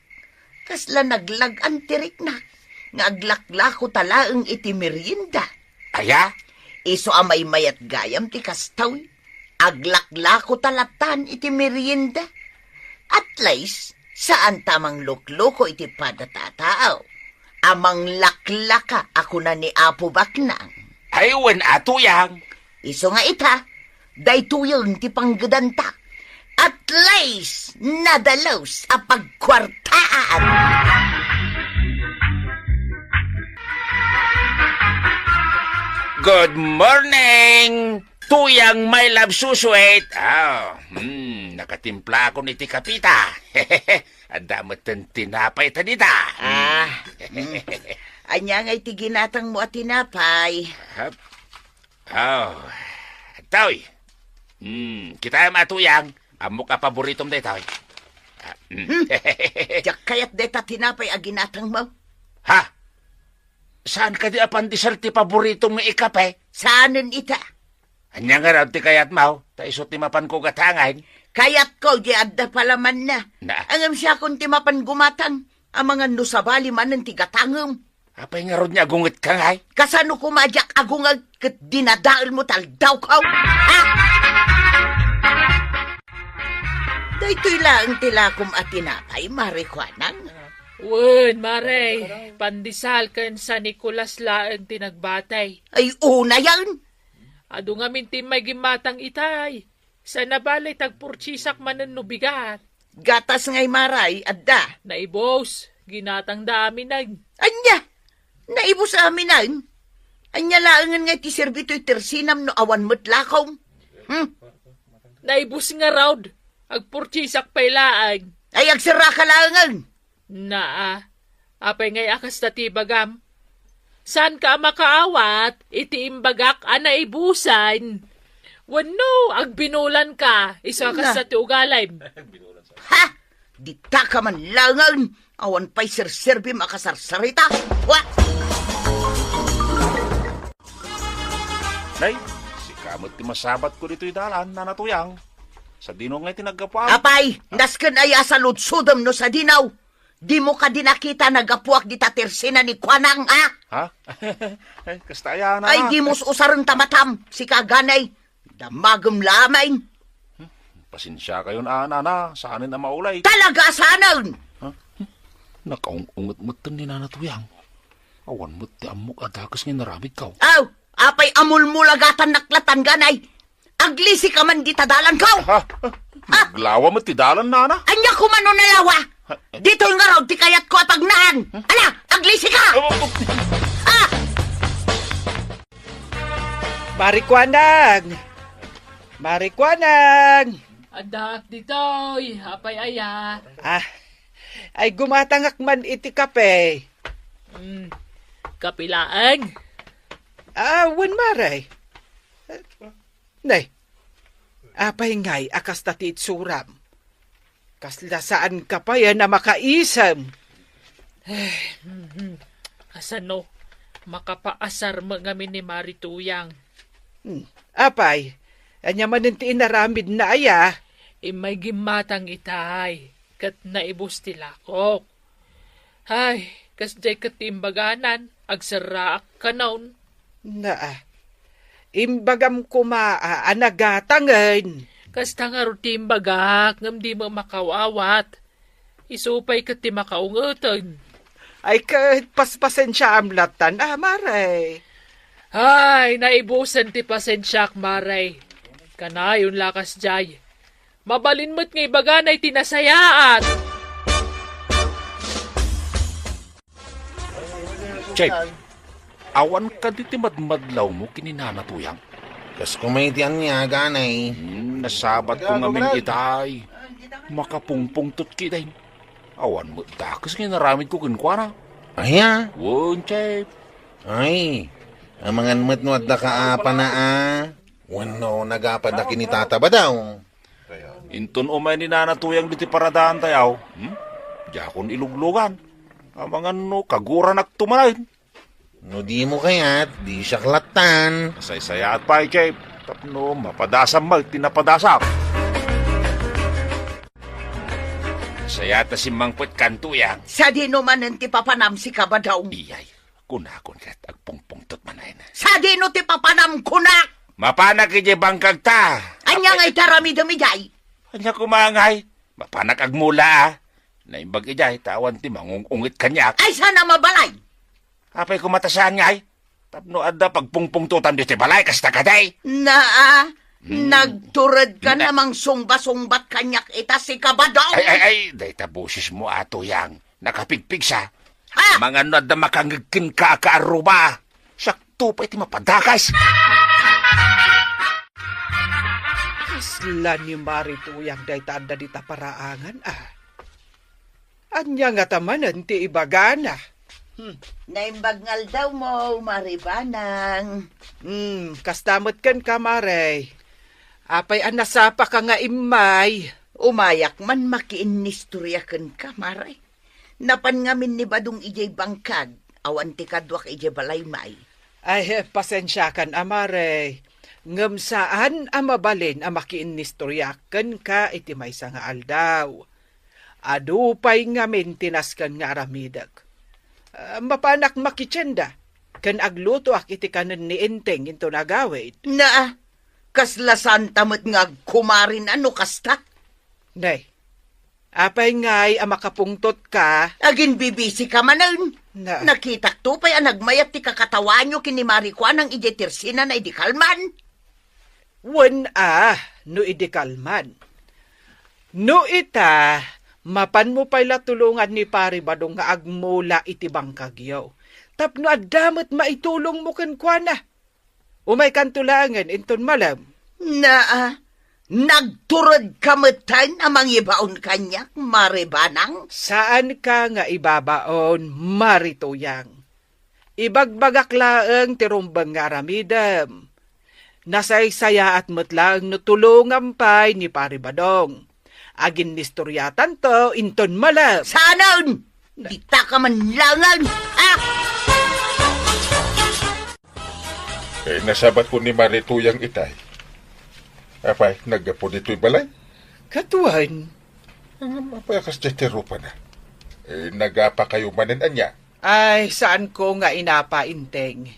Kasla naglag-an ti riknak nga aglaklakota laeng iti merienda. Aya? Isu a maymayat gayam ti kastoy. Aglaklakota lattan iti merienda. At least, saanta a manglukloko iti padata a tao a manglaklaka a kuna ni Apo Baknang. Ay, wen a, Tuyang. Isu nga ita, daytoyen ti panggedanta. At least, nadalus a pagkuartaan. Good morning, Tuyang, my love, so sweet. Ah, hmm, nakatimplakon iti kapita. Adda metten tinapay ta dita. Ah, hmm. Ania ngay ti ginatangmo a tinapay? Hap. Oh, toy. Hmm, kitaem a, Tuyang. Ammok a paboritom daytoy. Ah, mm. Hmm. Diak kayat dayta tinapay a ginatangmo. Ha? Saan kadi a pandesal ti paboritom nga ikape? Saanen ita. Ania ngarud ti kayatmo? Ta isu ti mapanko gatangen. Kayatko, di adda palamanna. Na. Ngem siakon ti mapan gumatang. Amangan no sabali manen ti gatangem. Apay ngarud nga agungetka, ngay? Kasano koma a diak agungeg ket dinadaelmo ti aldawko? Ha? Daytoy laeng ti lakom a tinapay, Mare Kuanang. Wen, Mare, pandesal ken San Nicolas laeng ti nagbatay. Ay, unayen. Adu ngamin ti immay gimmatang itay. Saan a bale ti agpurtiesak manen no bigat. Gatas ngay, Mare, adda. Naibus, ginatangda aminen. Ania? Naibus aminen? Ania laengen nga iti serbi toy tersinam no awan met lakom? Hmm? Naibus ngarud, agpurtiesak pay laeng. Ay, agserraka laengen. Naa, apay ngay a kasta ti ibagam? Saanka a makaawat iti imbagak a naibusan? Wenno, agbinulanka, isu a kasta ti ugalim? Ha? Ditaka man laengen, awan pay serserbim a kasarsarita. Wa! Nay, sika met ti masabatko ditoy dalan, Nana Tuyang. Sadino ngay ti naggapuam? Apay, nasken aya a saludsodem no sadino? Dimo kadi nakita naggapuak dita tersina ni Kuanang, ha? Ha? Ay, kasta aya na. Ay, dimo usaren ta matam, sika ganay. Damagem laeng. Pasensiakayon, Nana, saanen a maulay. Talaga a saanen! Ha? Nakaung-unget metten ni Nana Tuyang. Awan met ti ammok a dakes nga inaramidko. Aw, apay a mulmulagatannak latta, ganay. Aglisika man dita dalanko! Ha? Ha? Naglawa met ti dalan, Nana? Ania koma no nalawa? Ha? Ditoy ngarud ti kayatko a pagnaen. Ala, aglisika! Oh, oh. Ah! Mare Kuanang! Mare Kuanang! Addaak ditoy, apay aya? Ah, ay gumatangak man iti kape. Mm, kape laeng? Ah, wen, Mare. Nay, apay ngay a kasta ti itsuram? Kasla saanka pay a makaisem. Eh, mhm. Kasano? Makapaasar met ngamin ni Mare Tuyang. Hmm. Apay, ania manen ti inaramidna aya? Immay gimmatang itay, ket naibus ti lakok. Ay, kasdiay ket ti imbaganan, agserraak kanon. Naa, imbagam koma a, a nagatangen. Kasta ngarud ti imbagak, ngem dimo makaawat. Isu pay ket ti makaungeten. Ay ket, paspasensiaam lattan, a, Mare. Ay, naibusen ti pasensiak, Mare. Kanayon la kasdiay. Mabalin met nga ibaganay ti nasayaat. Chef, awan kadi ti madmadlawmo ken ni Nana Tuyang? Kas kumay ti ania, ganay. Hmm, nasabatko ngamin itay. Makapungpungtot kitaen. Awan met dakes nga inaramidko kenkuana. Aya? Wen, Chef. Ay, amangan met no adda kaapana a. Wenno nagapadda ken ni Tata Badaw. Inton umay ni Nana Tuyang ditoy paradaantayo, hmm? Diakon iluglugan. Amangan no kaguranakto manen. No dimo kayat, di siak lattan. Kasaysayaat pay, Chef, tapno mapadasam met ti napadasak. Sayaat a simmangpet kan Tuyang. Sadino manen ti papanam, sika Badaw? Iyay, kunakon ket agpungpungtot manen. Sadino ti papanam, kunak? Mapanak idiay bangkagta. Ania ngay ti aramidem idiay? Ania koma ngay? Mapanak agmula, a. Naimbag idiay ta awan ti mangung-unget kaniak. Ay, saan a mabalay? Apay koma ta saan ngay? Tapno adda pagpungpungtotam ditoy balay, kasta kadi? Naa, hmm, nagturedka na mangsungba-sungbat kaniak ita, sika Badaw. Ay, ay, ay, dayta bosesmo, a Tuyang. Nakapigpigsa. Ha? Amangan no adda makangeg kenka a kaarruba. Sakto pay ti mapadakas. Kasla ni Mare Tuyang dayta adda dita paraangan, a. Ania ngata manen ti ibagana? Hmm, naimbag nga aldawmo, Mare Banang. Hmm, kasta met kenka, Mare. Apay a nasapaka nga immay? Umayak man makiinnistoria kenka, Mare. Napan ngamin ni Badong idiay bangkag. Awan ti kaduak idiay balay, may. Ay, pasensiakan a, mare. Ngem saan a mabalin a makiinnistoriak kenka iti maysa nga aldaw. Adu pay ngamin ti nasken nga aramidek. Ah, mapanak makitienda ken aglutoak iti kanen ni Enteng inton agawid. Naa, kasla santa met nga agkumarin a no kasta. Nay, apay ngay a makapungtotka? Aginbibisika manen. Na. Nakitakto pay a nagmayat ti kakatawaanyo ken ni Mari Kuanang idiay tersinana idi kalman. Wen a, no idi kalman. No ita, mapanmo pay la tulongan ni Pari Badong nga agmula iti bangkagyo. Tapno adda met maitulongmo kenkuana. Umaykanto laengen inton malem. Naa, nagturedka metten a mangibaon kaniak, Mari Banang? Saanka nga ibabaon, Mari Tuyang. Ibagbagak laeng ti rumbeng nga aramidem. Nasaysayaat met laeng no tulongam pay ni Pari Badong. Aginnistoriatanto inton malem. Saanen! Ditaka man laengen! Ah! Eh, nasabatko ni Mari Tuyang itay. Apay, naggapu ditoy balay? Kaduan. Ngem apay a kasdiay ti rupana? Eh, nagapakayo manen ania? Ay, saanko nga inapa, Enteng.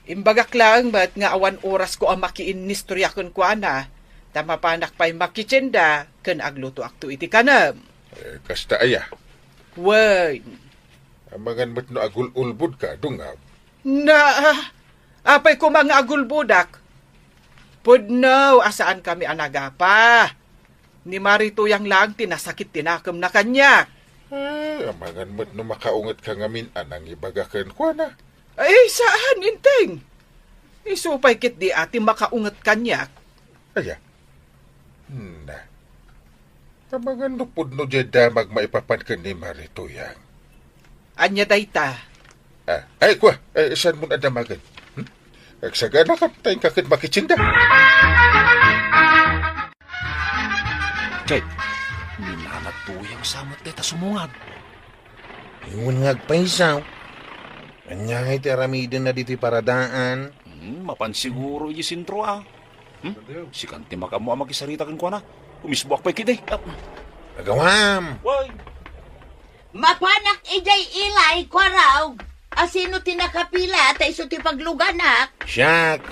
Imbagak laeng met nga awan orasko a makiinnistoria kenkuana, ta mapanak pay makitienda ken aglutoakto iti kanem. Eh, kasta aya? Wen. Amangan met no agul-ulbodka, Dungab. Na, apay koma nga agulbodak? Pudno a saankami a nagapa. Ni Mari Tuyang laeng ti nasakit ti nakemna kaniak. Eh, amangan met no makaungetka ngamin a nangibaga kenkuana. Ay, saan, Enteng. Isu pay ketdi a ti makaunget kaniak. Aya? Na. Amangan no pudno diay damag maipapan ken ni Mari Tuyang. Ania dayta? Ah, ay, kua, eh, saanmon a damagen? Hmm? Agsagana ka, ta inka ket makitienda. Kay, ni Nana Tuyang sa met dayta sumungag. Ingon nga agpaysa. Ania ngay ti aramidenna ditoy paradaan? Hmm, mapan siguro idiay sentro, ah. Hmm? Sikan ti makaammo a makisarita kenkuana. Umisboak pay ketdi. Ah. Agawam! Way! Mapanak idiay ilay, Kuaraw. Asino ti nakapila ta isu ti pagluganak? Siak.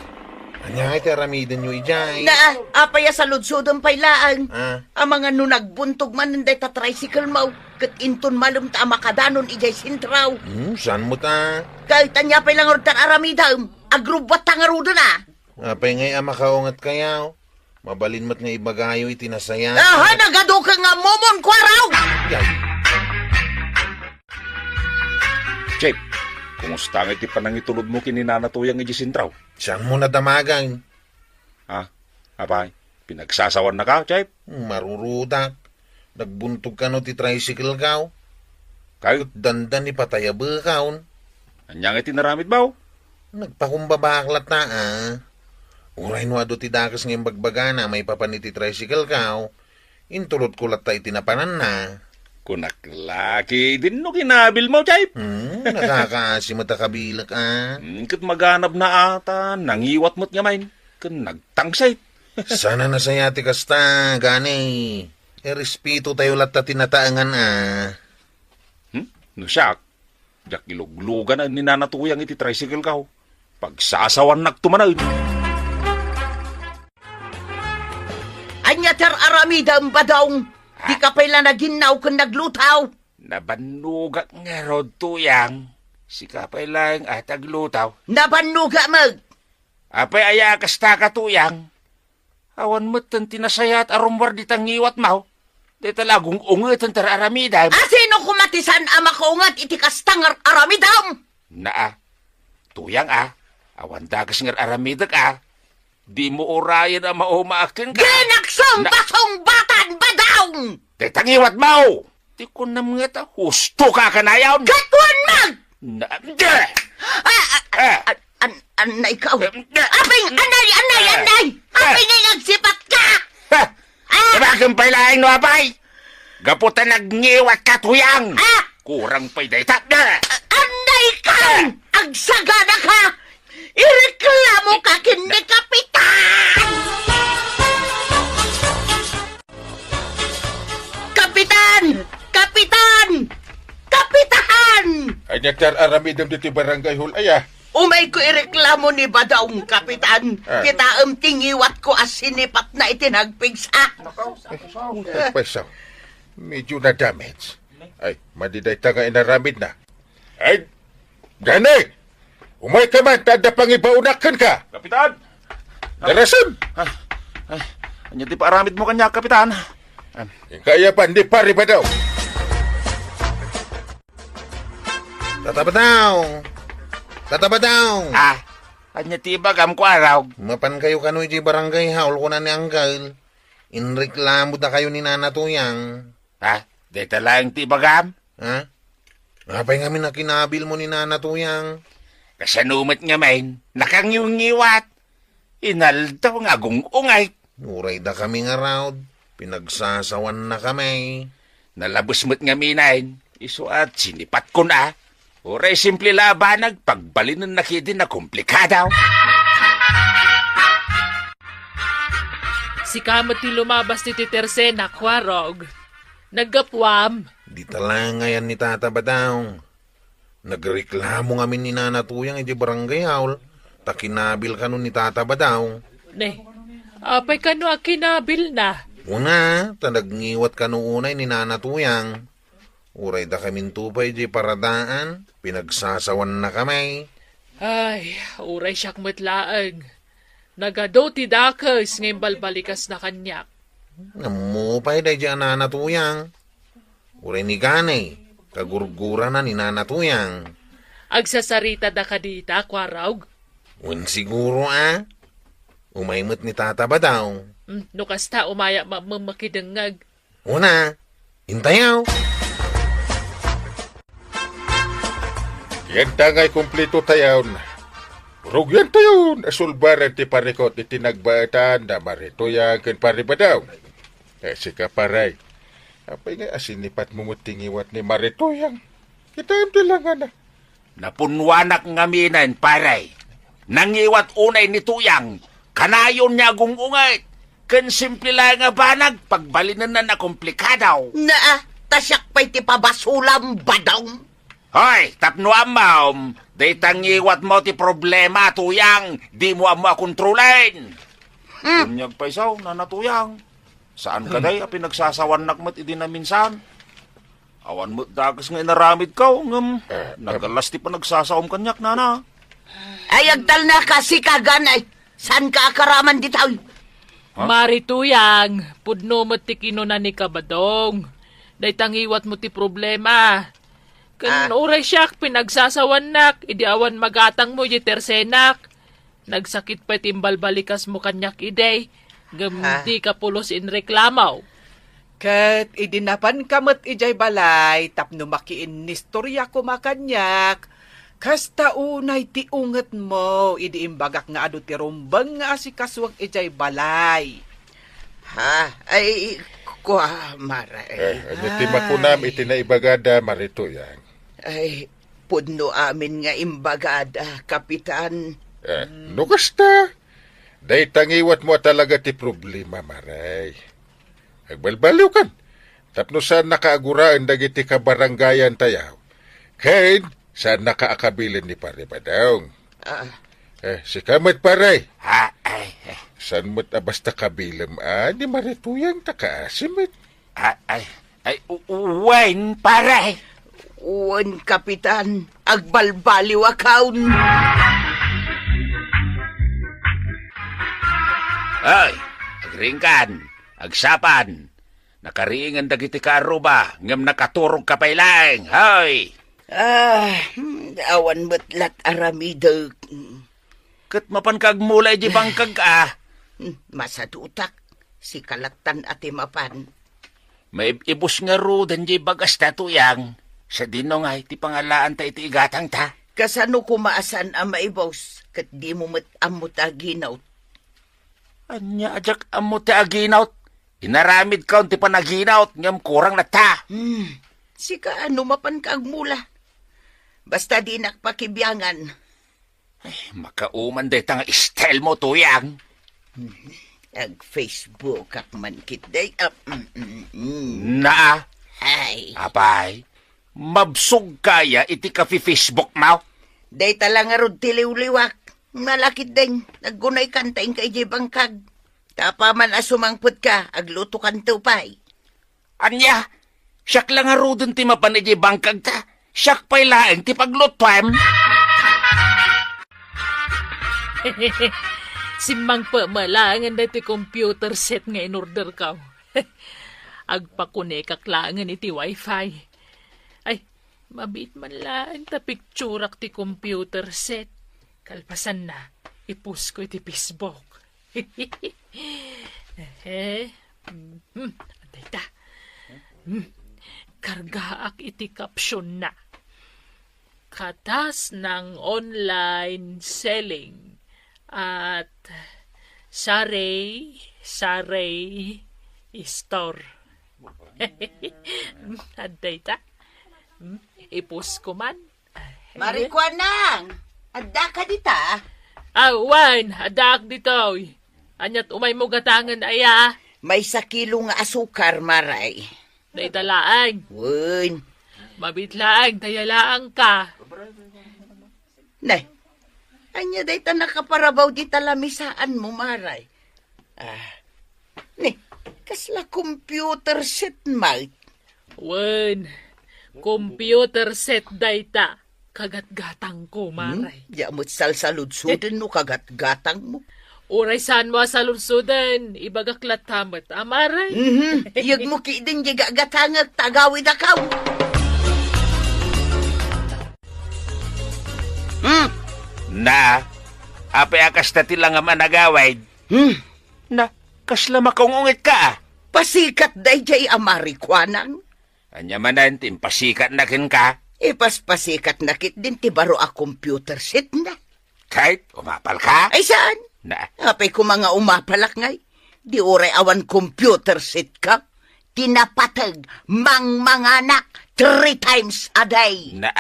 Ania ngay ti aramidenyo idiay? Na, apay a saludsodem pay laeng? Ah. Amangan no nagbuntog manen dayta tricycle mo, ket inton malem ta a makadanon idiay sentro. Hmm, saan met a? Ket ania pay la ngarud ti aramidem? Agrubbuatta ngaruden a. Apay ngay a makaungetkayo? Mabalin met nga ibagayo iti nasayat. Aha, nagaduka nga momon, Kuaraw! Yay. Chip, kumusta nga iti panangitulodmo ken ni Nana Tuyang idiay sentro? Saanmo a damagen? Ha? Apay, pinagsasawannaka, Chip? Marurudak. Nagbuntog kano ti tricycle ko. Kay? Ket dandan ipatay a bekon. Ania nga ti naramidmo? Nagpakumbabak latta, ah. Uray no adu ti dakes nga imbagbagana maipapan iti tricycle ko, intulodko latta iti napananna. Kunak la, ket dinno kinabilmo, Chip? Hmm, nakakaasi met a kabilek, ah. Hmm, ket maganabna ata, nangiwat met ngamin, ken nagtangsit. Saan a nasaya ti kasta, gani. Irespeto tayo latta ti nataengan, ah. Hmm? No siak, diak iluglugan ni Nana Tuyang iti tricycle ko. Pagsasawannakto manen. Ania ti ar-aramidem, Badong? Dika pay la naginnaw ken nagluto? Nabannogak ngarud, Tuyang. Sika pay laeng a ti agluto. Nabannogak met. Apay aya a kastaka, Tuyang? Awan metten ti nasayaat a rummuar dita ngiwatmo. Dayta la agung-ungeten ti ar-aramidem. Asino koma ti saan a makaunget iti kasta nga ar-aramidem? Naa, Tuyang a, awan dakes nga ar-aramidek a. Dimo urayen a maumaak kenka. Dinaksom Na- basungbatan, Badong! Dayta ngiwatmo! Ti kunam nga ta, husto ka kanayon! Ket wen met! Na, de! Ah, ah, Ah! ah, an-, an-, anay ka, oh. Eh, eh, Apay, anay, anay, eh, anay! eh. Apay nga nagsipat ka? Ha? Ah! Tabagan pay laeng no apay! Gapu ta nagngiwat ka, Tuyang! Ah! Kurang pay dayta. Ah! Ah, anay ka! Agsagana ka! Ireklamo ka ken ni Kapitan! Kapitan! Kapitan! Kapitan! Ania ti ar-aramidem ditoy barangay hall aya? Umayko ireklamo ni Badong, Kapitan. Ah. Kitaem ti ngiwatko a sinipatna iti nagpigsa. Ay, pwesaw. Medyo na-damage. Ay, madi dayta nga inaramidna. Ay, Danny! Umayka man, ta adda pangibaonak kenka! Kapitan! Darasen! Ah, ay, ania ti paaramidmo kaniak, Kapitan? Am. Inka ayaban ni Pare Badong. Tata Badong! Tata Badong! Ah, ania ti ibagam, Kuarog? Mapankayo kano idiay barangay hall, kuna ni Angkel. Inreklamodakayo ni Nana Tuyang. Ha? Dayta laeng ti ibagam? Ha? Apay ngamin a kinabilmo ni Nana Tuyang? Kasano met ngamin? Nakangiwngiwat. Inaldaw nga agung-ungayt. Uray dakami ngarud, pinagsasawannakami. Nalabes met ngamin, isu a sinipatkon a. Uray simple la a banag, pagbalinennak idi nakomplikado. Sika met ti lumabas ditoy tersenak, Kuarog. Naggapuam. Dita laeng ayan ni Tata Badong. Nagreklamo ngamin ni Nana Tuyang idiay barangay hall, ta kinabil kano ni Tata Badong. Ne, apay kano a kinabilna? Kuna, ta nagngiwat kano unay ni Nana Tuyang. Uray dakaminto pay idiay paradaan, pinagsasawannakami. Ay, uray siak met laeng. Nagadu ti dakes nga imbalbalikasna kaniak. Ammo pay daydiay a Nana Tuyang. Uray ni Ganay, kagurgurana ni Nana Tuyang. Agsasaritada kadita, Kuarog? Wen siguro a. Umay met ni Tata Badong. Mm, no kasta, umayak mammem makidengngeg. Una, intayaw. Yanta ngay kumpleto tayon. Rugian tayon a sulbaren ti parikot iti nagbaetan da Mari Tuyang ken Pari Badong. Eh, sika, pare. Apay nga asinipatmo met ti ngiwat ni Mari Tuyang? Kitaem ti langana. Napunnuanak ngaminen, pare. Nangiwat unay ni Tuyang. Kanayon nga agung-unget. Ken simple laeng a banag, pagbalinenna a komplikado. Naa, ta siak pay ti pabasulam, Badong. Hoy, tapno ammom, dayta ngiwatmo ti problema, Tuyang. Dimo ammo a kontrolen. Hmm. Unyag pay sao, Nana Tuyang. Saan ka, hmm, day, a pinagsasawannak met idi naminsan? Awan met dakes nga inaramidko, ngem, eh, eh, nagallas ti panagsasaom kaniak, Nana. Ay, agtalna ka, sika, Ganay. Saan ka a karaman ditoy? Ha? Mari Tuyang, pudno met ti kinuna ni Kabadong. Dayta ngiwatmo ti problema. Ken, ah, uray siak, pinagsasawannak, idi awan magatangmo idiay tersenak. Nagsakit pay ti imbalbalikasmo kaniak idi, ngem, ah, dika pulos inreklamo. Ket idi napanka met idiay balay tapno makiinnistorya koma kaniak, kasta unay ti ungetmo idi imbagak nga adu ti rumbeng nga asikasuek idiay balay. Ha? Ay, kua, Mare. Eh, ania ti makunam iti naibagada, Mari Tuyang? Ay, pudno amin nga imbagada, Kapitan. Eh, no kasta, dayta ngiwatmo a talaga ti problema, Mare. Agbalbaliwkan, tapno saannaka a guraen dagiti kabarangayantayo. Ken, saannaka a kabilen ni Pare Badong. Ah. Eh, sika met, pare. Ah, ay, ay. Saan met a basta kabilem, a, ni Mari Tuyang ta kaasi met? Ah, ay, ay, u-, u-, wen, pare. Wen, Kapitan, agbalbaliwakon. Ay, agriingkan, agsapan. Nakariingen dagiti kaarruba, ngem nakaturogka pay laeng. Hoy! Ah, hmm, awan met lat aramidek. Ket mapanka agmula idiay bangkeg, a? Hmm, masadutak. Sika lattan a ti mapan. Maib-ibus ngaruden diay bagas ta, Tuyang. Sadino ngay ti pangalaanta iti igatangta? Kasano koma a saan a maibus, ket dimo met ammo ti aginawt? Ania a diak ammo ti aginawt? Inaramidkon ti panaginawt ngem kurang latta. Hmm. Sika, no mapanka agmula? Basta dinak pakibiangan. Ay, makauman dayta nga style mo, Tuyang. Ag-Facebook ak man kitdi. Ah, mm, mm, mm. Naa. Ay. Apay, mabsog kaya iti kafi-Facebook mo? Dayta la ngarud ti liwliwak. Nalakit deng, naggunay kanta inka idiay bangkag. Tapaman a sumangpet ka, agluto kanto pay. Ania? Siak la ngaruden ti mapan idiay bangkag ta. Siak pay laeng ti paglutuem. Simmangpet met laengen daytoy computer set nga in-order ko. Agpakonekak laengen iti wifi. Ay, mabiit man laeng ta picturak ti computer set. Kalpasanna, i-post ko iti Facebook. Eh, hmm, adda ita. Hmm, kargaak iti caption na. Katas ng online selling at saray, saray store. Adda ita. Hmm, i-post ko man. Marikuanang, adda ka dita? Ah, wen, addaak ditoy. Aniat umaymo gatangen aya? Maysa kilo nga asukar, Maray. Dayta laeng. Wen. Mabit laeng, daya laeng ka. Ne, ania dayta nakaparabaw dita lamisaanmo, Maray? Ah, ne, kasla computer set met? Wen, computer set dayta. Kagatgatangko, Maray. Hmm? Diak met salsaludsoden no kagatgatangmo. Uray saanmo a saludsoden, ibagak latta met, a, Maray. Mhm. Iyegmo ketdin diay gatgatangek ta agawidakon. Hmm? Na, apay a kasta ti langam a nagawid? Hmm? Na, kasla makaung-unget ka, a? Pasikat daydiay a marikuanang. Ania manen ti impasikatna kenka? Ipaspasikatna ketdin ti baro a computer set na. Ket umapal ka? Ay, saan? Na. Apay koma nga umapalak ngay? Di uray awan computer set ka? Ti napateg, mangmanganak three times a day. Na.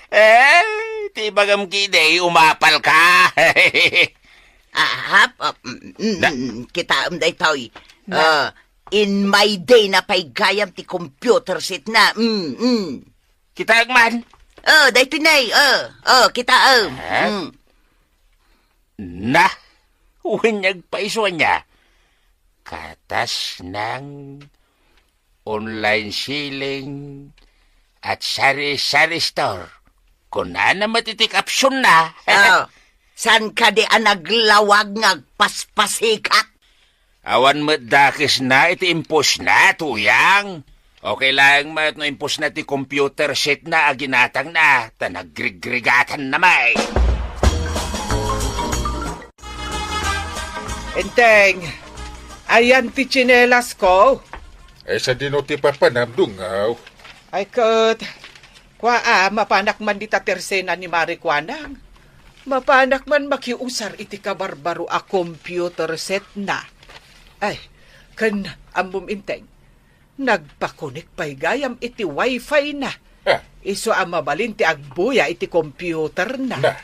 Eh, ti ibagam ketdi, umapal ka. Ah, hap, ah, mm, mm, Na. Mm, kitaem daytoy. Na. Ah, in my day na pay gayam ti computer set na. Mm, mm. Kitaek man. Oh, daytoy nay. Oh, oh, kitaem. Ah? Mm. Na, wen, agpayso ania? Katas ng online selling at sari-sari store. Kunana met iti caption na. Oh, saan kadi a naglawag nga agpaspasikat? Awan met dakesna iti impostna, Tuyang. Okay laeng met no impostna ti computer set na a ginatangna, ta nagrigrigatanna met. Enteng, ayan ti tsinelas ko. Ay, sadino ti papanam, Dungaw? Ay, ket, kua, a, mapanak man dita tersena ni Marikuanang. Mapanak man makiusar iti kabarbaro a computer set na. Ay, ken ammom, Enteng, nagpakonek pay gayam iti wifi na. Ah. Isu a mabalin ti agbuya iti computer na. Na,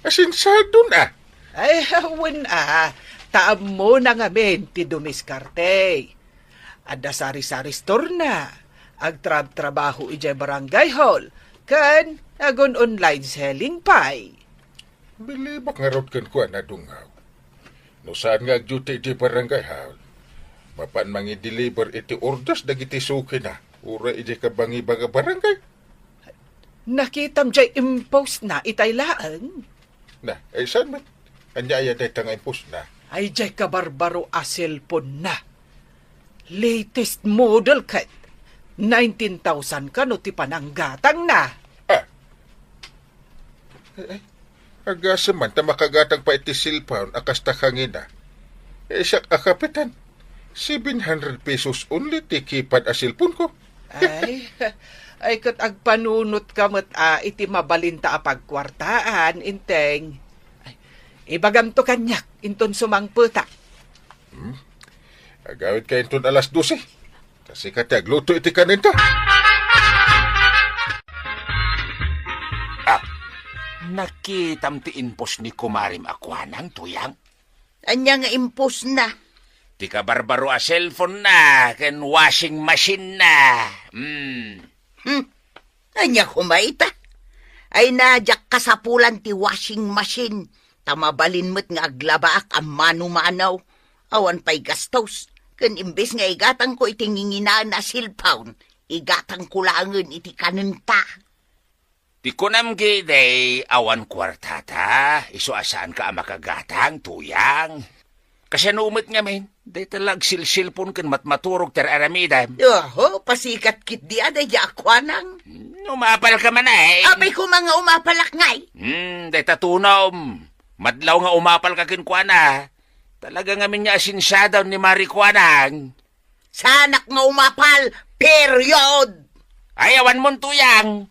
asinsadon a. Ay, wen a, ta ammona ngamin ti dumiskarte. Adda sari-sari store na, agtrabtrabaho idiay barangay hall, ken agun-online selling pay. Bilibak ngarud kenkuana, Dungaw. No saan nga agduty idiay barangay hall, mapan mangideliver iti orders dagiti sukina, uray idiay kabangiba nga barangay. Nakitam diay impost na itay laeng? Na, ay saan met? Ania aya dayta nga impost na? Ay, diay kabarbaro a cellphone na. Latest model ket. Nineteen thousand kano ti pananggatang na. Ah. Ay, ay. Agasem man ta makagatang pay iti cellphone a kasta kangina. Eh, siak a kapitan. Seven hundred pesos only ti keypad a cellphone ko. Ay, ay, ket agpanunot ka met a iti mabalinta a pagkuartaan, Enteng. Ay, ibagamto kaniak, inton sumangpetak. Hmm? Agawid ka inton alas dose. Ta sika ti agluto iti kanenta. Nakitam ti impos ni kumarim a kuanang, Tuyang? Ania nga impos na? Ti kabarbaro a cellphone na ken washing machine na. Hmm. Hmm. Ania koma ita? Ay na, diak kasapulan ti washing machine, ta mabalin met nga aglabaak a mano-mano. Awan pay gastos. Ken imbes nga igatangko iti nginginaen a cellphone, igatangko laengen iti kanenta. Ti kunam ketdi, awan kuartata, isu a saanka a makagatang, Tuyang. Kasano met ngamin, dayta la agsilsilpon ken matmaturog ti ar-aramidem? Oho, pasikat ketdi a daydi a kuanang. Hmm, umapalka man, eh. Apay koma nga umapalak ngay? Hmm, dayta tunom. Madlaw nga umapalka kenkuana. Talaga ngamin nga asensiada ni Mari Kuanang. Saanak nga umapal, period! Ay, awan mon, Tuyang.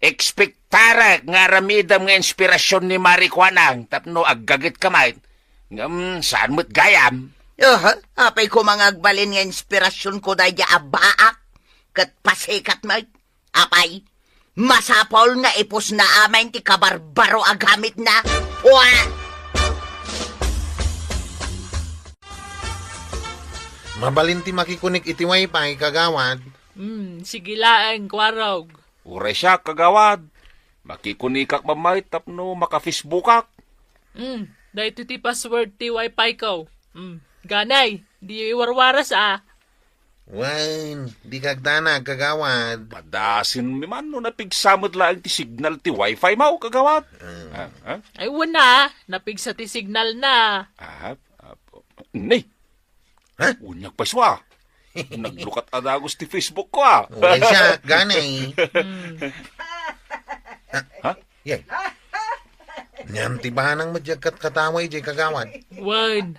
Ekspektarek nga aramidem nga inspirasyon ni Mari Kuanang tapno aggagetka met. Ngem saan met gayam? Aha, apay koma nga agbalin nga inspirasyon ko daydi a baak ket pasikat met. Apay, masapul nga ipusna amin ti kabarbaro a gamitna. Wa! Mabalin ti makikunik iti wifi, kagawad. Hmm, sige laeng, Kuarog. Uray siak, kagawad. Makikunikak met tapno maka-Facebookak. Hmm, daytoy ti password ti wifi ko. Hmm, ganay, di warwaras a. Wen, di kagdanag, kagawad. Padasin mi man no napigsa met laeng ti signal ti wifi mo, kagawad. Mm. Ah, ah? Ay, wen a, napigsa ti signal na. Ah, ah, ni? Ha? Unyag pa isua. Naglukat a dagus ti Facebook ko, ah. Uray siak, gani. Hmm. Ha? Yay. Ngem ti banang met diay katkatawa idiay, kagawad. Wen,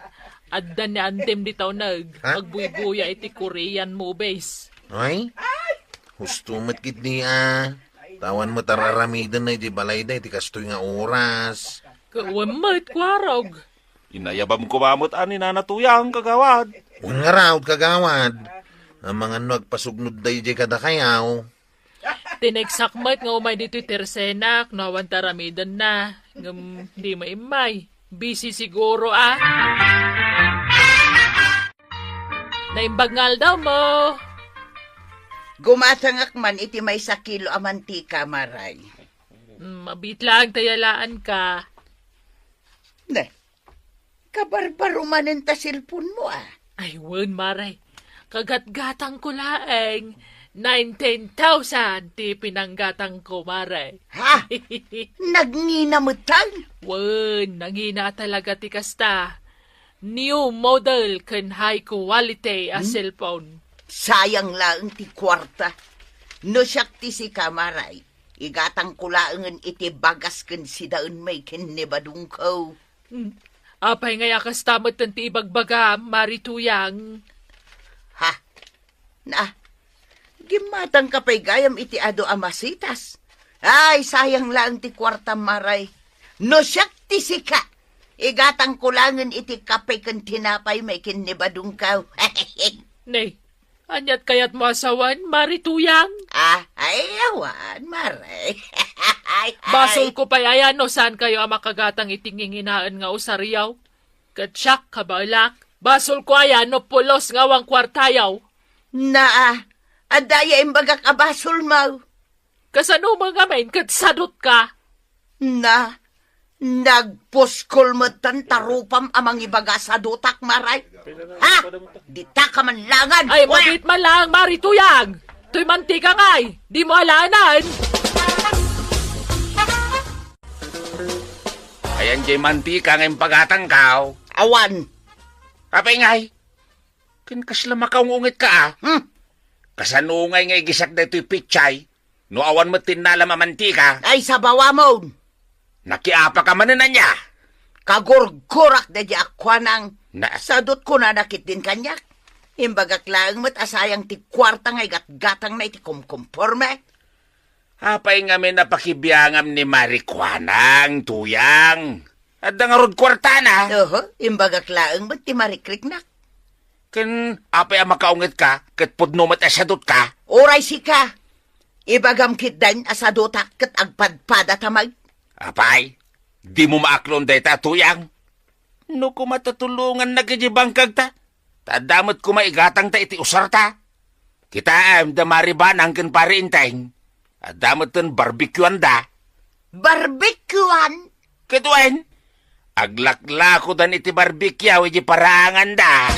adda ni Antem dita uneg, ha? Agbuybuya iti Korean movies. Ay, husto met ketdi a. Awan met ar-aramidenna idiay balayda iti kastoy nga oras. Ket wen met, Kuarog. Inayabam koma met a ni Nana Tuyang, kagawad. Wen ngarud, kagawad. Amangan no agpasugnod daydiay kadakayo. Tineksak met nga umay ditoy tersenak no awan ti aramidenna. Ngem dimo immay. Busy siguro a. Naimbag nga aldaw mo. Gumatangak man iti maysa kilo a mantika, Maray. Mm, mabiit laeng ta yalaanka. Ne, kabarbaro manen ta cellphone mo, ah. Ay, wen, Mare. Kagatgatangko laeng. Nineteen thousand ti pinanggatangko, Mare. Ha? Nagngina met tan? Wen, nangina talaga ti kasta. New model ken high quality a Hmm? cellphone. Sayang laeng ti kuarta. No siak ti sika, Maray, igatangko laengen iti bagas ken sidaen may ken ni Badungko. Hmm. Apay ngay a kasta metten ti ibagbagam, Mari Tuyang? Ha? Na, gimmatangka pay gayam iti adu a masitas. Ay, sayang laeng ti kuartam, Maray. No siak ti sika, igatangko laengen iti kape ken tinapay may ken ni Badungko. Nay, aniat kayatmo a sawen, Mari Tuyang? Ah, ay, awan, Maray. Ay, ay. Basolko pay aya no saankayo a makagatang iti nginginaen nga usaryo. Ket siak, kabaelak, basolko aya no pulos nga awan kuartayo? Naa, adda aya imbagak a basolmo? Kasano met ngamin ket sadutka? Na, nagpuskol metten ta rupam a mangibaga a sadutak, Maray. Ha? Ditaka man laengen. Ay, mabiit man laeng, Mari Tuyang. Toy mantika ngay, dimo alaenan. Ayan jay mantika nga impagatangko. Awan. Apay ngay? Ken kasla makaung-ungetka, ah. Hmm. Kasano ngay nga igisak daytoy pitsay no awan met ti innalam a mantika? Ay, sabawamon. Nakiapaka manen ania? Kagurgurak daydi a kuanang. Na- Sadutko nana ketdin kaniak. Imbagak laeng met a sayang ti kuarta nga igatgatangna iti kumkumporme. Apay ngamin a pakibiangam ni Mari Kuanang, Tuyang? Adda ngarud kuartana? Oho, imbagak laeng met ti marikriknak. Ken apay a makaungetka ket pudno met a sadutka? Uray sika, ibagam ketdin a sadutak ket agpadpadata met. Apay, dimo maaklon dayta, Tuyang? No koma ta tulongannak iti bangkagta, ta adda met koma igatangta iti usarta. Kitaem da Mari Banang ken Pari Enteng. Adda metten barbecueanda. Barbecuean? Ket wen, aglaklakodan iti barbecue iti paraanganda.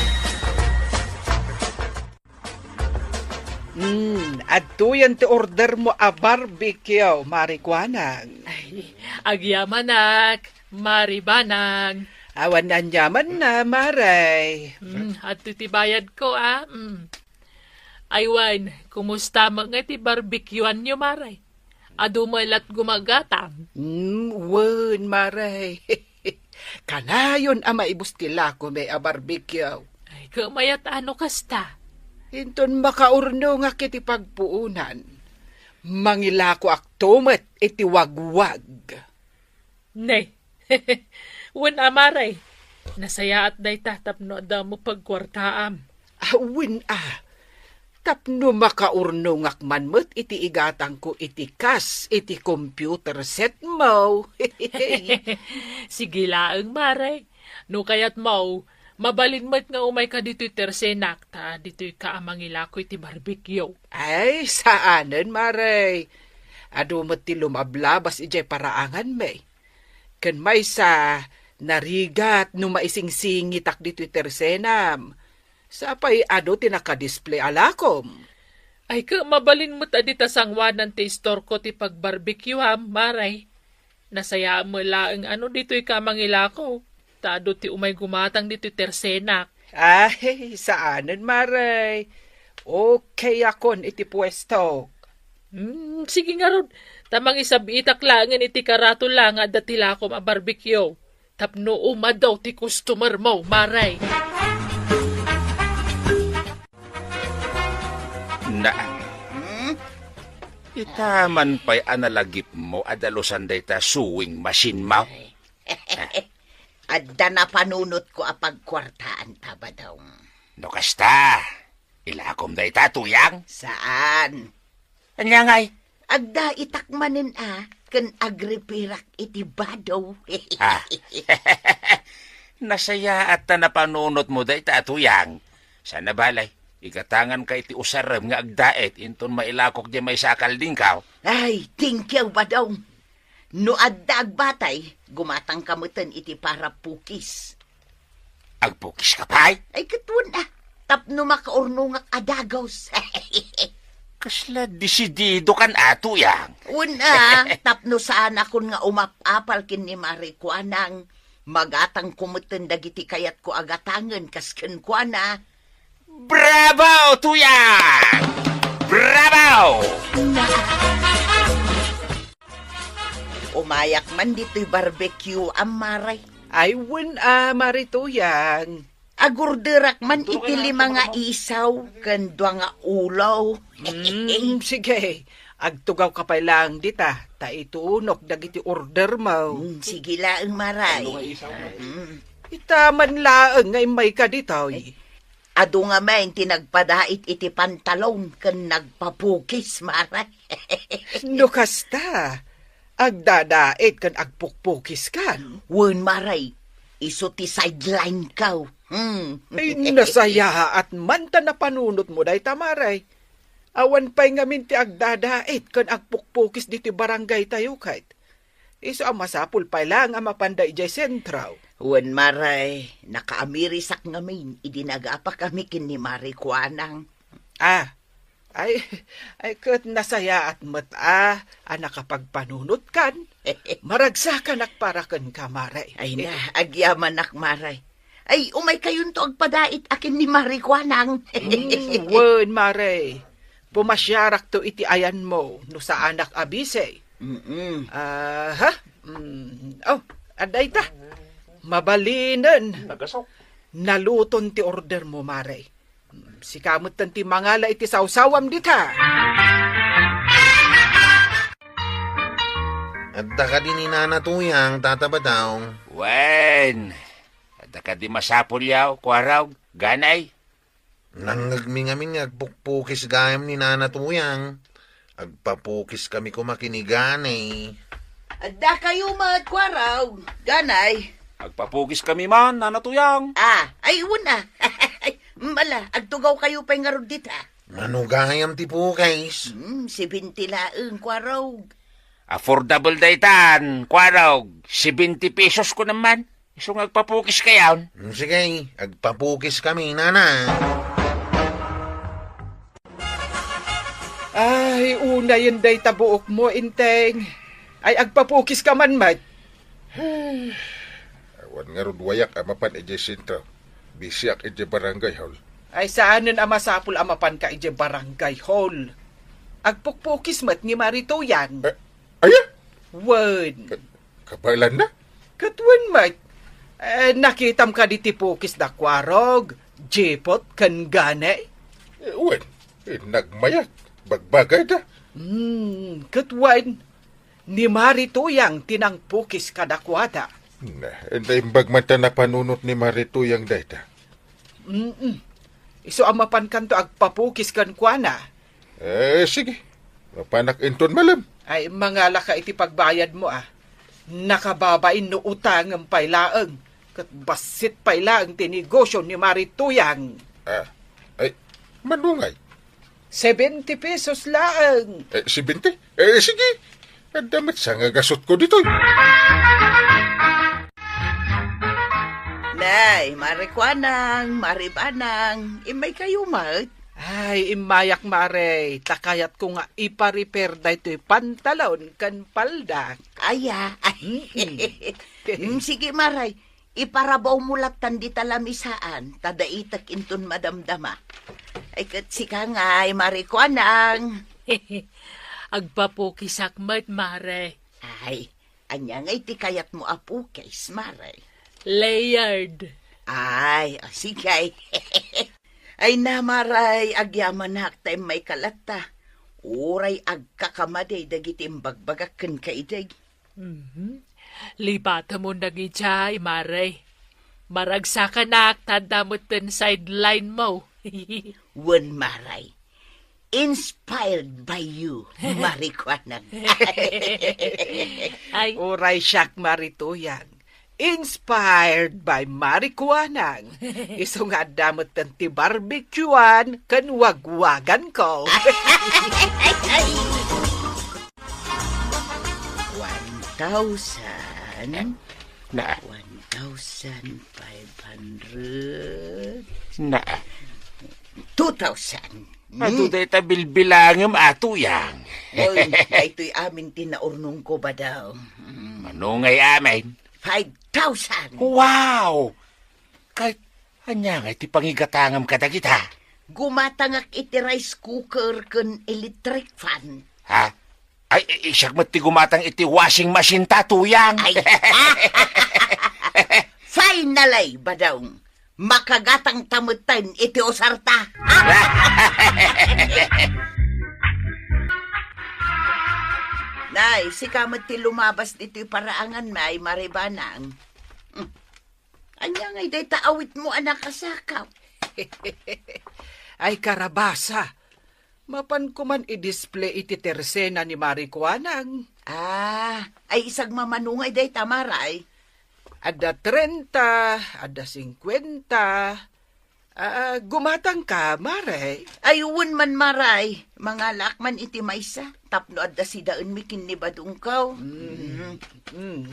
Hmm, adtoyen ti order mo a barbecue, Mari Kuanang. Ay, agyamanak, Mari Banang. Awan aniamanna, Mare. Hmm, adto ti bayadko, a. Hmm. Ay wen, kumusta met nga ti barbecueanyo, Mare? Adu met la't gumagatang? Hmm, wen, Mare. Kanayon a maibus ti lakomi a barbecue. Ay, ket mayat a no kasta. Inton makaurnongak iti pagpuonan, mangilakoakto met iti wagwag. Ne. Wen a, Mare. Nasayaat dayta tapno adda mo pagkuartaam. A, wen a. Tapno makaurnongak man met iti igatangko iti kas iti computer set mo. Sige laeng, Mare. No kayatmo, mabalin met nga umayka ditoy tersenak, ta ditoyka a mangilako iti barbecue. Ay, saanen, Mare. Adu met ti lumablabas idiay paraanganmi. Ken maysa, narigat no maisingsingitak ditoy tersenam. Sapay adu ti nakadisplay a lakom. Ay, ket mabalin met a dita sangoanan ti istorko ti pagbarbecueam, Mare. Nasayaat met laeng a no ditoyka a mangilako, ta adu ti umay gumatang ditoy tersenak. Ay, saanen, Mare. Okay akon iti puestok. Hmm, sige ngarud, ta mangisab-itak laengen iti karatula nga adda ti lakom a barbecue. Tapno umadaw ti customer mo, Mare. Na, hmm? Ita man pay a nalagipmo a dalusan dayta sewing machine mo? Adda napanunotko a pagkuartaan ta, Badong. No kasta, ilakom dayta, Tuyang? Saan? Ania ngay? Agdaitak manen a, ken agripirak iti bado. Ah. Nasayaat ta napanunotmo dayta a Tuyang. Sana balay, igatanganka iti usarem nga agdait inton mailakok diay maysa a kaldingko. Ay, thank you, Badong. No adda agbatay, gumatangka meten iti para pukis. Agpukiska pay? Ay, ket wen a, tapno makaurnongak a dagus. Kasla desididokan a, Tuyang. Wen a, tapno saanakon nga umap-apal ken ni Mari Kuanang, magatangko meten dagiti kayatko a gatangen kas kenkuana. Bravo, Tuyang! Bravo! Umayak man ditoy barbecue, a, Mare. Ay, wen a, Mare Tuyang. Agorderak man iti lima nga isaw ken dua nga ulo. Mm, sige. Agtugawka pay laeng dita, ta itunok dagiti order mo. Mm, sige laeng, Mare. Mm. Ita man laeng nga immayka ditoy. Adu ngamin ti nagpadait iti pantalon ken nagpapukis, Mare. No kasta, agdadait ken agpukpukiskan? Wen, Mare, isu ti sideline ko. Hmm. Ay, nasayaat man ta napanunotmo dayta, Mare. Awan pay ngamin ti agdadait ken agpukpukis ditoy barangaytayo ket. Isu a masapul pay laeng a mapanda idiay sentro. Wen, Mare, nakaamirisak ngamin idi nagapakami ken ni Mare Kuanang. Ah, ay, ay, ket nasayaat met a, a nakapagpanunotkan. Maragsakanak para kenka, Mare. Ay na, agyamanak, Mare. Ay, umaykayonto agpadait a ken ni Mare Kuanang. Mm, wen, Mare. Pumasiarakto iti ayanmo no saanak a bisi. Mm-mm. Aha. Mm. Oh, adda ita. Mabalinen. Nagasok. Naluton ti order mo, Mare. Sika metten ti mangala iti sawsawam dita. Adda kadi ni Nana Tuyang, Tata Badong? Wen, adda kadi masapulyo, Kuarog, Ganay? Nangngegmi ngamin nga agpukpukis gayam ni Nana Tuyang. Agpapukiskami koma ken ni Ganay. Adda kayo met, Kuarog, Ganay. Agpapukis kami man, Nana Tuyang. Ah, ay, una. Mala, agtugaw kayo pay ngarud dita. Mano gayam ti pukis? Hmm, seventy laeng, Kuarog. Affordable daytan, Kuarog. Seventy pesos ko naman. Isu nga agpapukis kayon. Hmm, sige, agpapukis kami, Nana. Ay, unayen dayta buokmo, Enteng. Ay, agpapukis ka man met. Awan ngarud wayak a mapan idiay sentro. Bisiak idiay barangay hall. Ay, saanen a masapul a mapanka idiay barangay hall. Agpukpukis met ni Mari Tuyang. Eh, aya? Wen. Ka-, kabaelanna? Ket wen met. Eh, nakitam kadi ti pukis da Kuarog, Jipot, ken Gane? Eh, wen. Eh, nagmayat. Bagbagayda. Hmm, ket wen. Ni Mari Tuyang ti nangpukis kadakuada. Na, naimbag man ta napanunot ni Mari Tuyang dayta. Mm-mm. Isu a mapankanto agpapukis kenkuana. Eh, sige. Mapanak inton malem. Ay, mangalaka iti pagbayadmo, a. Nakababain no utangem pay laeng, ket bassit pay laeng ti negosio ni Mari Tuyang. Ah, ay, manungay. Seventy pesos laeng. Eh, seventy? Eh, sige. Adda met sa nga gasutko ditoy. Nay, Mari Kuanang, Mari Banang, immay kayo met? Ay, immayak, Mare. Ta kayatko nga ipa-repair daytoy pantalon ken palda. Aya. Mm-mm. Mm, sige, Maray. Iparabawmo lattan dita lamisaan, ta daitek inton madamdama. Ay, ket sika ngay, Mari Kuanang. Agpapukisak met, Mare. Ay, ania ngay ti kayatmo a pukis, Mare? Layered. Ay, o, sige. Ay na, Maray, agyamanak ta immay ka latta. Uray agkakamadi dagiti imbagbagak kenka idi. Mhm. Lipatemon dagidiay, Mare. Maragsakanak ta adda metten sideline mo. Wen, Maray. Inspired by you, Mari Kuanang. Ay. Uray siak, Mari Tuyang. Inspired by Mari Kuanang. Isu nga adda metten ti barbecuean ken wagwaganko. One thousand. Na. One thousand five hundred. Na. Two thousand. Adu Hmm. dayta bilbilangem, a Tuyang. Oy, daytoy amin ti naurnongko, Badaw. Hmm. Mano ngay amin? Five thousand. Wow! Ket ania ngay ti pangigatangam kadagita? Gumatangak iti rice cooker ken electric fan. Ha? Ay, i-, siak met ti gumatang iti washing machine ta, Tuyang. Ay. Finally, Badong. Makagatang ta metten iti usarta. Nay, sika met ti lumabas ditoy paraangan, may Mari Banang. Hmm. Ania ngay dayta awitmo a nakasakap? Ay, karabasa. Mapanko man i-display iti tersena ni Mari Kuanang. Ah, ay, isagmamano ngay dayta, Maray? Adda trenta, adda singkuenta. Ah, gumatang ka, Maray? Ay, wen man, Maray. Mangalaak man iti maysa tapno adda sidaenmi ken ni Badongko. Mm. Mm.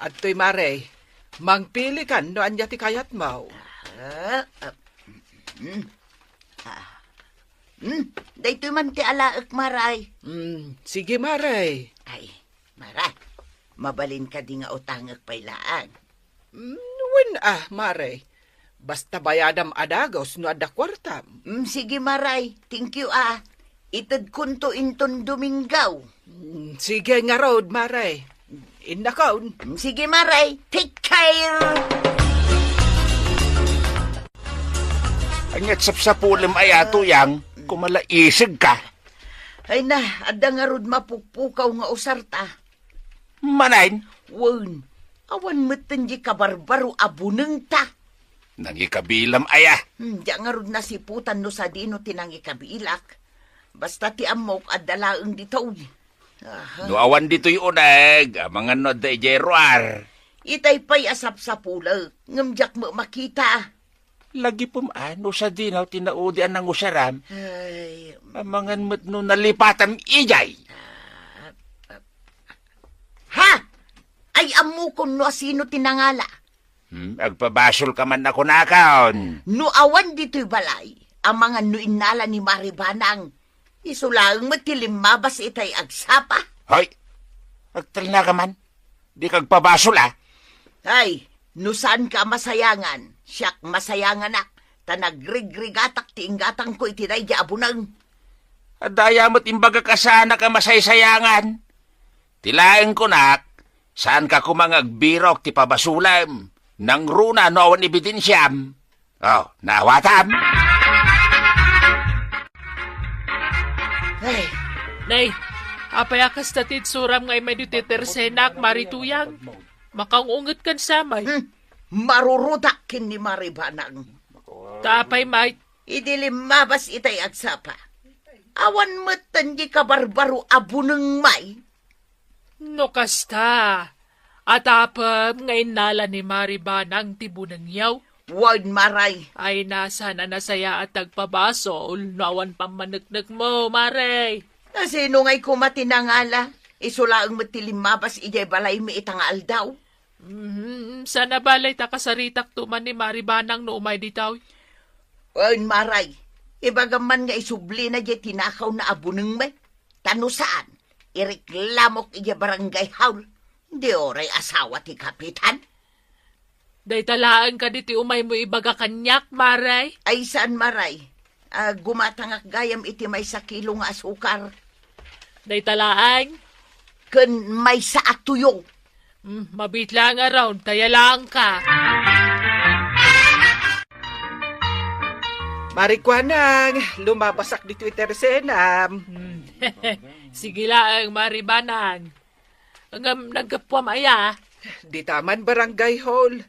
Adtoy, Maray. Mangpili kan no ania ti kayatmo. Ah, ah, mm. Ah. Hmm, daytoy man ti alaek, Maray. Hmm, sige, Maray. Ay, Maray, mabalin kadi nga utangek pay laeng? Hmm, wen a, Maray. Basta bayadam a dagus no adda kuartam. Hmm, sige, Maray. Thank you, a. Itedkonto inton Domingo. Hmm, sige ngarud, Maray. Innakon. Hmm, sige, Maray. Take care! Ania't sapsapulem aya, Tuyang, kumalaiseg ka? Ay na, adda ngarud mapukpukaw nga usarta. Manen? Wen, awan metten di kabarbaro a bunengta. Nangikabilam aya? Hmm, dia ngarud nasiputan no sadino ti nangikabilak. Basta ti ammok, adda laeng ditoy. Aha. No awan ditoy uneg, amangan no adda idiay ruar. Itay pay a sapsapulek, ngem diak met makita. Lagipem a, no sadino ti naudi a nangusaram. Ay. Amangan met no nalipatam idiay. Ah, ah, ha? Ay, ammokon no asino ti nangala. Hmm, agpabasolka man a kunakon. No awan ditoy balay, amangan no innala ni Mari Banang. Isu laeng met ti limmabas itay agsapa. Hoy! Agtalnaka man. Dika agpabasol, a. Ay, no saanka a masayangan, siak masayanganak, ta nagrigrigatak ti inggatangko iti daydi a buneng. Adda aya met imbagak a saanak a masaysayangan? Ti laeng kunak, saanka koma nga agbirok ti pabasolem. Nangruna no awan ebidensiam. Oh, naawatam? Ay. Nay, apay a kasta ti itsuram nga immay ditoy tersenak, Mari Tuyang? Makaung-ungetkan sa, may. Hmm. Marurudak ken ni Mari Banang. Ta apay, may? Idi limmabas itay agsapa, awan metten di kabarbaro a buneng, may. No kasta, atapem nga innala ni Mari Banang ti bunengyo? Wen, Maray. Ay, nasaan a nasayaat ti agpabasol no awan pammaneknekmo, Maray? Asino ngay koma ti nangala? Isu laeng met ti limmabas idiay balaymi ita nga aldaw. Mhm, saan a bale ta kasaritakto man ni Mari Banang no umay ditoy. Wen, Maray, ibagam man nga isublina diay tinakawna a bunengmi. Ta no saan, ireklamok idiay barangay hall. Di uray asawa ti kapitan? Dayta laeng kadi ti umaymo ibaga kaniak, Maray? Ay, saan, Maray. Ah, gumatangak gayam iti maysa kilo nga asukar. Dayta laeng? Ken maysa a tuyo. Hmm, mabiit laeng a round, ta yalaangka. Mari Kuanang, lumabasak ditoy tersenam. Hmm. Sige laeng, Mari Banang. Ngem naggapuam aya? Dita man barangay hall.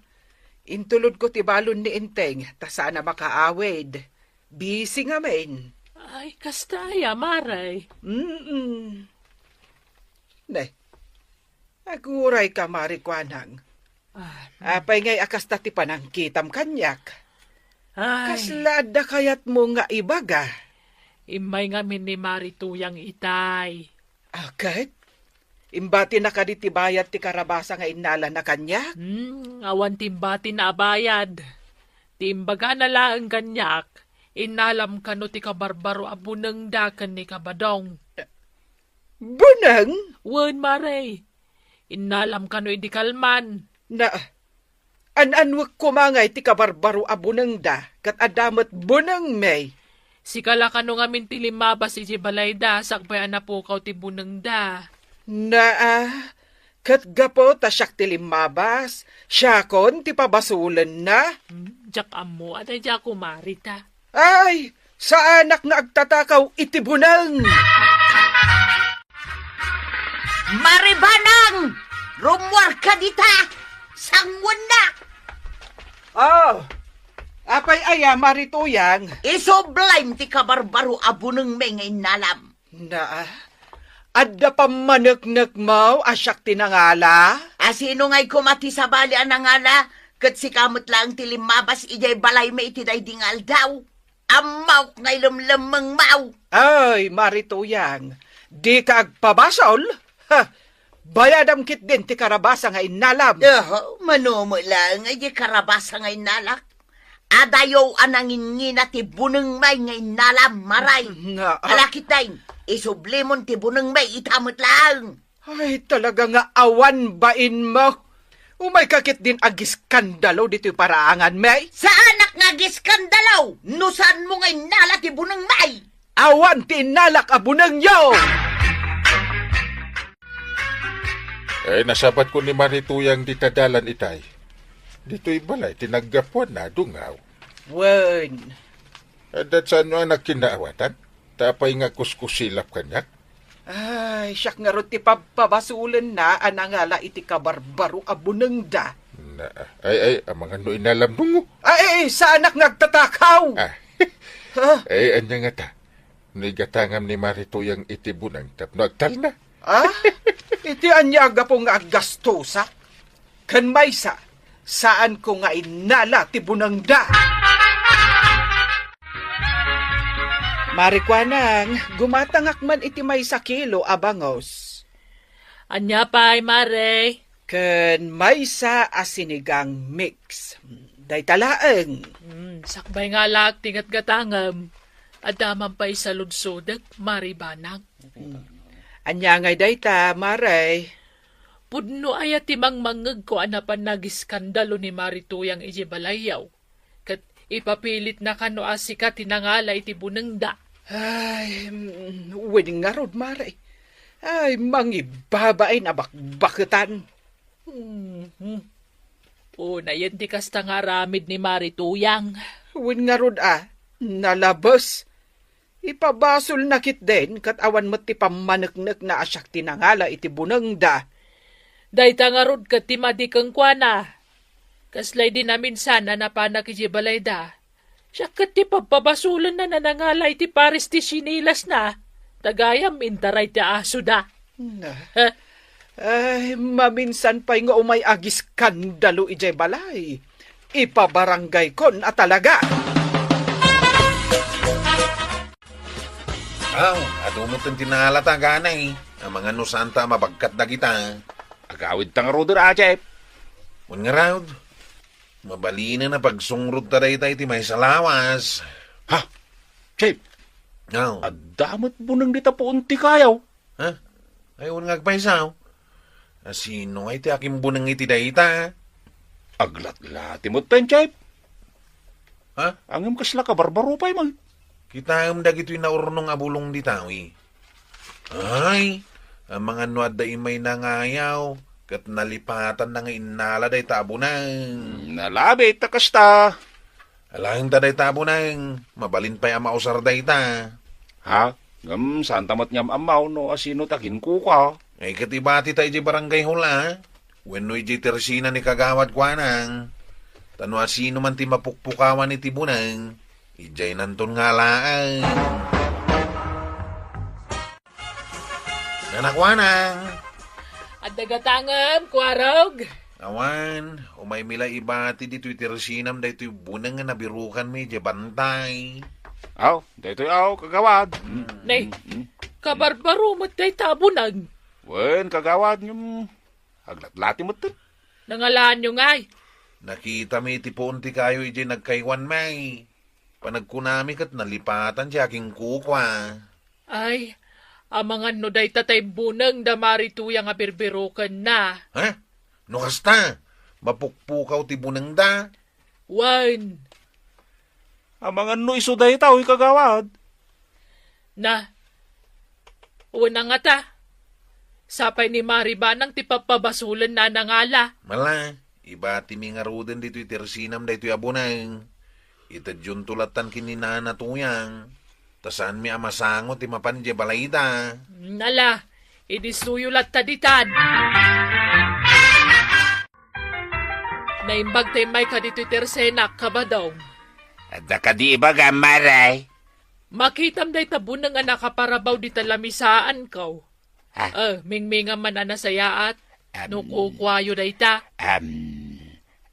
Intulodko ti balon ni Enteng, ta saan a makaawid. Busy ngamin. Ay, kasta aya, Maray. Mm-mm. Ne, agurayka, Mari Kuanang. Ah. Apay ngay a kasta ti panangkitam kaniak? Ay. Kasla adda kayatmo nga ibaga? Immay ngamin ni Mari Tuyang itay. Aket? Imbatina kadi ti bayad ti karabasa nga innalana kaniak? Hmm, awan ti imbatina a bayad. Ti imbagana laeng kaniak, innalam kano ti kabarbaro a bunengda ken ni Kabadong. Buneng? Wen, Maray. Innalam kano idi kalman. Na, an-anwek koma ngay ti kabarbaro a bunengda, ket adda met bunengmi. Sika la kano ngamin ti limmabas idiay balayda, sakbay a napukaw ti bunengda. Na, ket gapu ta siak ti limmabas, siakon ti pabasolenna. Hmm, diak ammo, adda diak umarita. Ay, saanak nga agtatakaw iti buneng. Mari Banang! Rummuarka dita! Sanguennak! Oh, apay aya, Mari Tuyang? Isublim ti kabarbaro a bunengmi nga innalam. Na, adda pammaneknekmo a siak ti nangala? Asino ngay koma ti sabali a nangala? Ket sika met laeng ti limmabas idiay balaymi iti daydi nga aldaw. Ammok nga ilemlemmengmo. Ay, Mari Tuyang, dika agpabasol? Ha, bayadam ketdin ti karabasa nga innalam. Oho, mano met laeng nga idiay karabasa nga innalak. Adayo a nangingina ti bunengmi nga innalam, Maray. Nga, ah. Ala ketdin, isublimon ti bunengmi ita met laeng. Ay, talaga nga awan bainmo. Umayka ketdin agiskandalo ditoy paraanganmi. Saanak nga agiskandalo no saanmo nga innala ti bunengmi. Awan ti innalak a bunengyo! Eh, nasabatko ni Mari Tuyang dita dalan itay. Ditoy balay ti naggapuanna, dungaw. Wen. Adda saanyo a nagkinnaawatan? Ta apay nga kuskusilap kaniak? Ay, siak ngarud ti pabpabasolenna a nangala iti kabarbaro a bunengda. Na, ay, ay, amangan no innalam dungo. Ay, ay, saanak nga agtatakaw! Ah. Ha? Ay, ania ngata? No igatangam ni Mari Tuyang iti buneng tapno agtalna, Ah? Iti ania a gapu nga aggastosak? Ken maysa, saanko nga innala ti bunengda. Mare Kuanang, gumatangak man iti maysa kilo a bangus. Ania pay, Mare? Ken maysa a sinigang mix. Dayta laeng. Hmm, sakbay nga alaak ti gatgatangem. Adda man pay saludsodek, Mare Banang. Hmm. Ania ngay dayta, Mare? Pudno aya ti mangmangngegko a napan nagiskandalo ni Mare Tuyang idiay balayyo? Ket ipapilitna kano a sika ti nangala iti bunengda? Ay, mm, wen ngarud, Mare. Ay, mangibabain a bakbaketan. Mhm. Unayen ti kasta nga aramid ni Mare Tuyang. Wen ngarud a, nalabes. Ipabasolna ketdin ket awan met ti pammaneknekna a siak ti nangala iti bunengda. Dayta ngarud ket ti madi kenkuana. Kasla idi naminsan a napanak idiay balayda. Siak ket ti pabpabasolenna a nangala iti pares ti sinilasna. Ta gayam intaray ti asoda. Na. Eh? Ay, maminsan pay nga umay agiskandalo idiay balay. Ipabarangaykon a talaga. Aw, adu met ti nangala ta, ganay. Amangan no saanta a mabagkat dagita. Agawidta ngaruden, Jep. Wen ngarud, mabalinen a pagsungrodta dayta iti maysa a lawas. Ha? Jep? Aw. Adda met buneng dita puon ti kayo. Ha? Ay, wen nga agpayso. Asino ngay ti akimbuneng iti dayta? Aglatlati met ten, Jep. Ha? Ngem kasla kabarbaro pay man. Kitaem dagitoy naurnong a bulong dita, wi. Ay, amangan no adda immay nangayaw, ket nalipatanna nga innala dayta a buneng. Nalabit ta kasta. Alaen ta dayta a buneng, mabalin pay a mausar dayta. Ha? Ngem saanta met nga am-ammaw no asino ti akinkukua. Ay, ket ibatita idiay barangay hall a, wenno idiay tersina ni Kagawad Kuanang. Ta no asino man ti mapukpukawan iti buneng, idiaynanton nga alaen. Nana Kuanang. Adda gatangem, Kuarog? Awan, umaymi la ibati ditoy tersinam daytoy buneng nga nabirukanmi idiay bantay. Aw, daytoy aw, kagawad. Mm. Nay, mm, mm, kabarbaro met dayta a buneng. Wen, kagawad, ngem aglatlati met ten. Nangalaanyo ngay? Nakitami iti puon ti kayo idiay nagkaywanmi. Panagkunami ket nalipatan ti akinkukua. Ay, amangan no dayta tay buneng da Mari Tuyang a birbirukenna. Ha? No kasta, mapukpukaw ti bunengda? Wen. Amangan no isu dayta, uy, kagawad. Na, wen a ngata, sapay ni Mari Banang ti pappabasolenna a nangala. Mala, ibatimi ngaruden ditoy tersinam daytoy a buneng. Itedyonto lattan ken ni Nana Tuyang, ta saanmi a masango ti mapan idiay balayda. Nala, idi suyo latta ditan. Naimbag ta immay kaditoy tersenak, Kabadong. Adda kadi ibagam, Mare? Makitam dayta buneng a nakaparabaw dita lamisaanko. Ha? Eh, mingmingam man a nasayaat. Am, no kukuayo dayta. Am,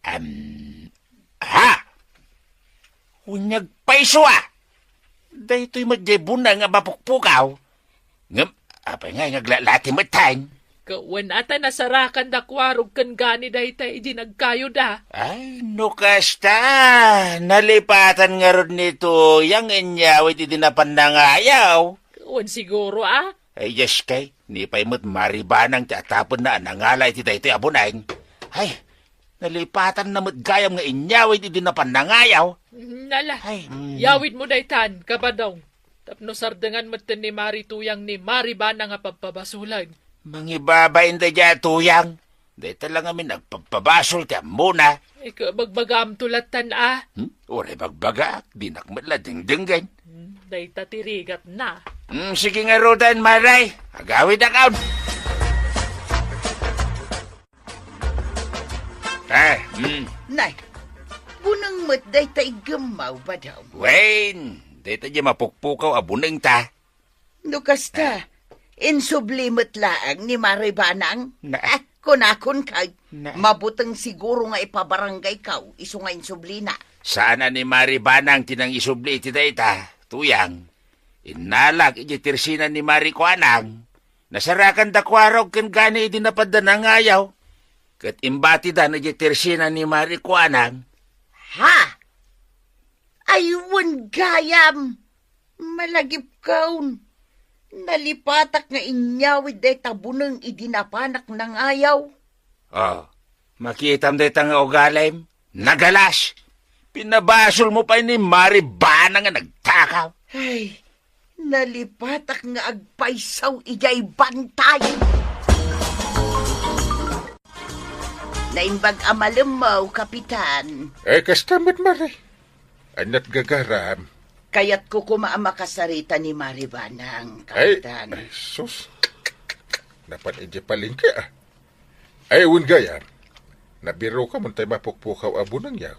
am, ha? Unyag payso a! Daytoy met diay buneng a mapukpukaw. Ngem, apay nga naglalati met ten? Kawan a ta nasarakan da Kuarog ken Gani dayta idi nagkayoda. Ay, no kasta, nalipatan ngarud ni Tuyang inyawid idi napan nangayaw. Kawan siguro, a? Ay, yes kay, ni pay met Mari Banang ti atapenna a nangala iti daytoy a buneng. Ay, nalipatanna met gayam nga inyawid idi napan nangayaw. Nala, ay, mm, yawidmo daytan, Kabadong. Tapno sardengan metten ni Mari Tuyang ni Mari Banang a pabpabasolen. Mangibabain daydiay a Tuyang. Dayta la ngamin agpabpabasol ti ammona. Ay, ka-, bagbagaamto lattan a. Hmm? Uray bagbagaak, dinak met la dengdenggen. Hmm, dayta ti rigatna. Hmm, sige ngaruden, Mare. Agawidakon. Eh, hmm. Nay, buneng met dayta iggemmaw, Badong. Wen, dayta diay mapukpukaw a bunengta. No kasta, Insubli met laeng ni Mari Banang? Na. Ah, kunakon kay, Na. Mabuteng siguro nga ipabaranggaykaw, isu nga insublina. Saan a ni Mari Banang ti nangisubli iti dayta, Tuyang. Innalak iti tersina ni Mari Kuanang. Nasarakan da Kuarog ken Gani idi napadda nangayaw. Ket imbatida iti tersina ni Mari Kuanang. Ha? Ay, wen gayam! Malagipkaon! Nalipatak nga inyawid dayta buneng idi napanak nangayaw. Oh, makitam dayta nga ugalim? Nagalas! Pinabasolmo pay ni Mari Banang nga nagtakaw. Ay, nalipatak nga agpaysaw idiay bantay. Naimbag a malemmo, Kapitan. Eh, kasta met, Mari. Ania't gagaram? Kayatko koma a makasarita ni Mari Banang, Ay, Kapitan. Ay, sus. Napan idiay palengke, ah. Ay, wen gayam. Nabiruka man tay mapukpukaw a buneng, yaw.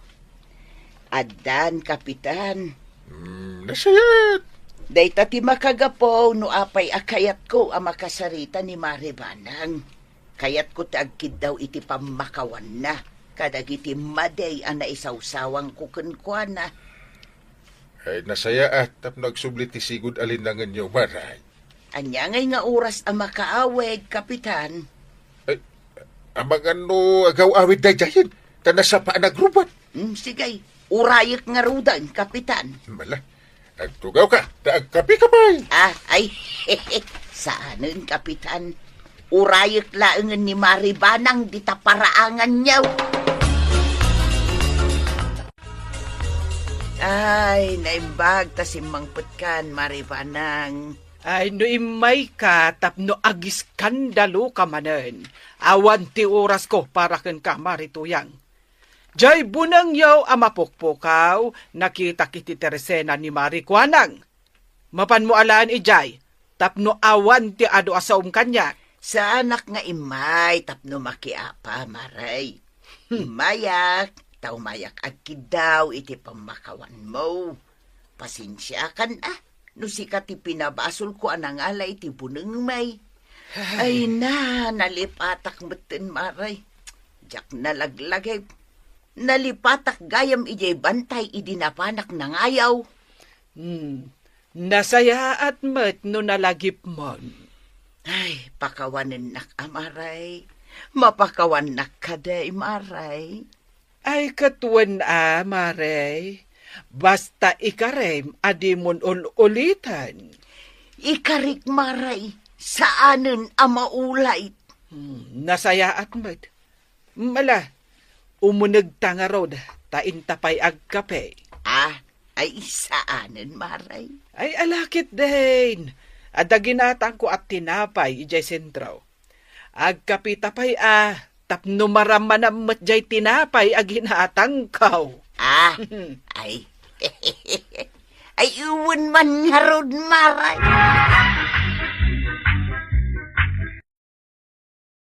Addan, Kapitan. Hmm, nasayaat. Dayta ti makagapu no apay a kayatko a makasarita ni Mari Banang. Kayatko ti agkiddaw iti pammakawanna kadagiti madi a naisawsawangko kenkuana. Ay, nasayaat tapno agsubli ti sigud a linangenyo, Maray. Ania ngay nga oras a makaawid, Kapitan? Ay, amangan no agaw-awid daydiayen, ta nasapa a nagrubat. Hmm, sige, urayek ngaruden, Kapitan. Mala, agtugawka, ta agkapeka pay. Ah, ay, saanen, Kapitan. Urayek laengen ni Mari Banang dita paraanganyo. Ay, naimbag ta simmangpetkan, Mari Banang. Ay, no immayka tapno agiskandaloka manen, awan ti orasko para kenka, Mari Tuyang. Jay bunengyo a mapukpukaw, nakitak iti tersena ni Mari Kuanang. Mapanmo alaen idiay, tapno awan ti adu a saom kaniak. Saanak nga immay tapno makiapa, Maray. Hmm. Immayak, ta umayak agkiddaw iti pammakawanmo. Pasensiakan, ah, no sika ti pinabasolko a nangala iti bunengmi. Ay. Ay na, nalipatak metten, Maray. Diak nalaglagip. Nalipatak gayam idiay bantay idi napanak nangayaw. Hmm, nasayaat met no nalagipmon. Ay, pakawanennak a, Maray. Mapakawannak kadi, Maray. Ay, ket wen a, Maray. Basta ikarem a dimon ul-uliten. Ikarik, Maray. Saanen a maulit. Hmm, nasayaat met. Mala, umunegta ngarud, ta inta pay agkape. Ah, ay, saanen, Maray. Ay, ala ketdin. Adda ginatangko a tinapay idiay sentro. Agkapeta pay a, tapno marammanam met jay tinapay a ginatangko. Ah, ay. Ay, wen man ngarud, Maray.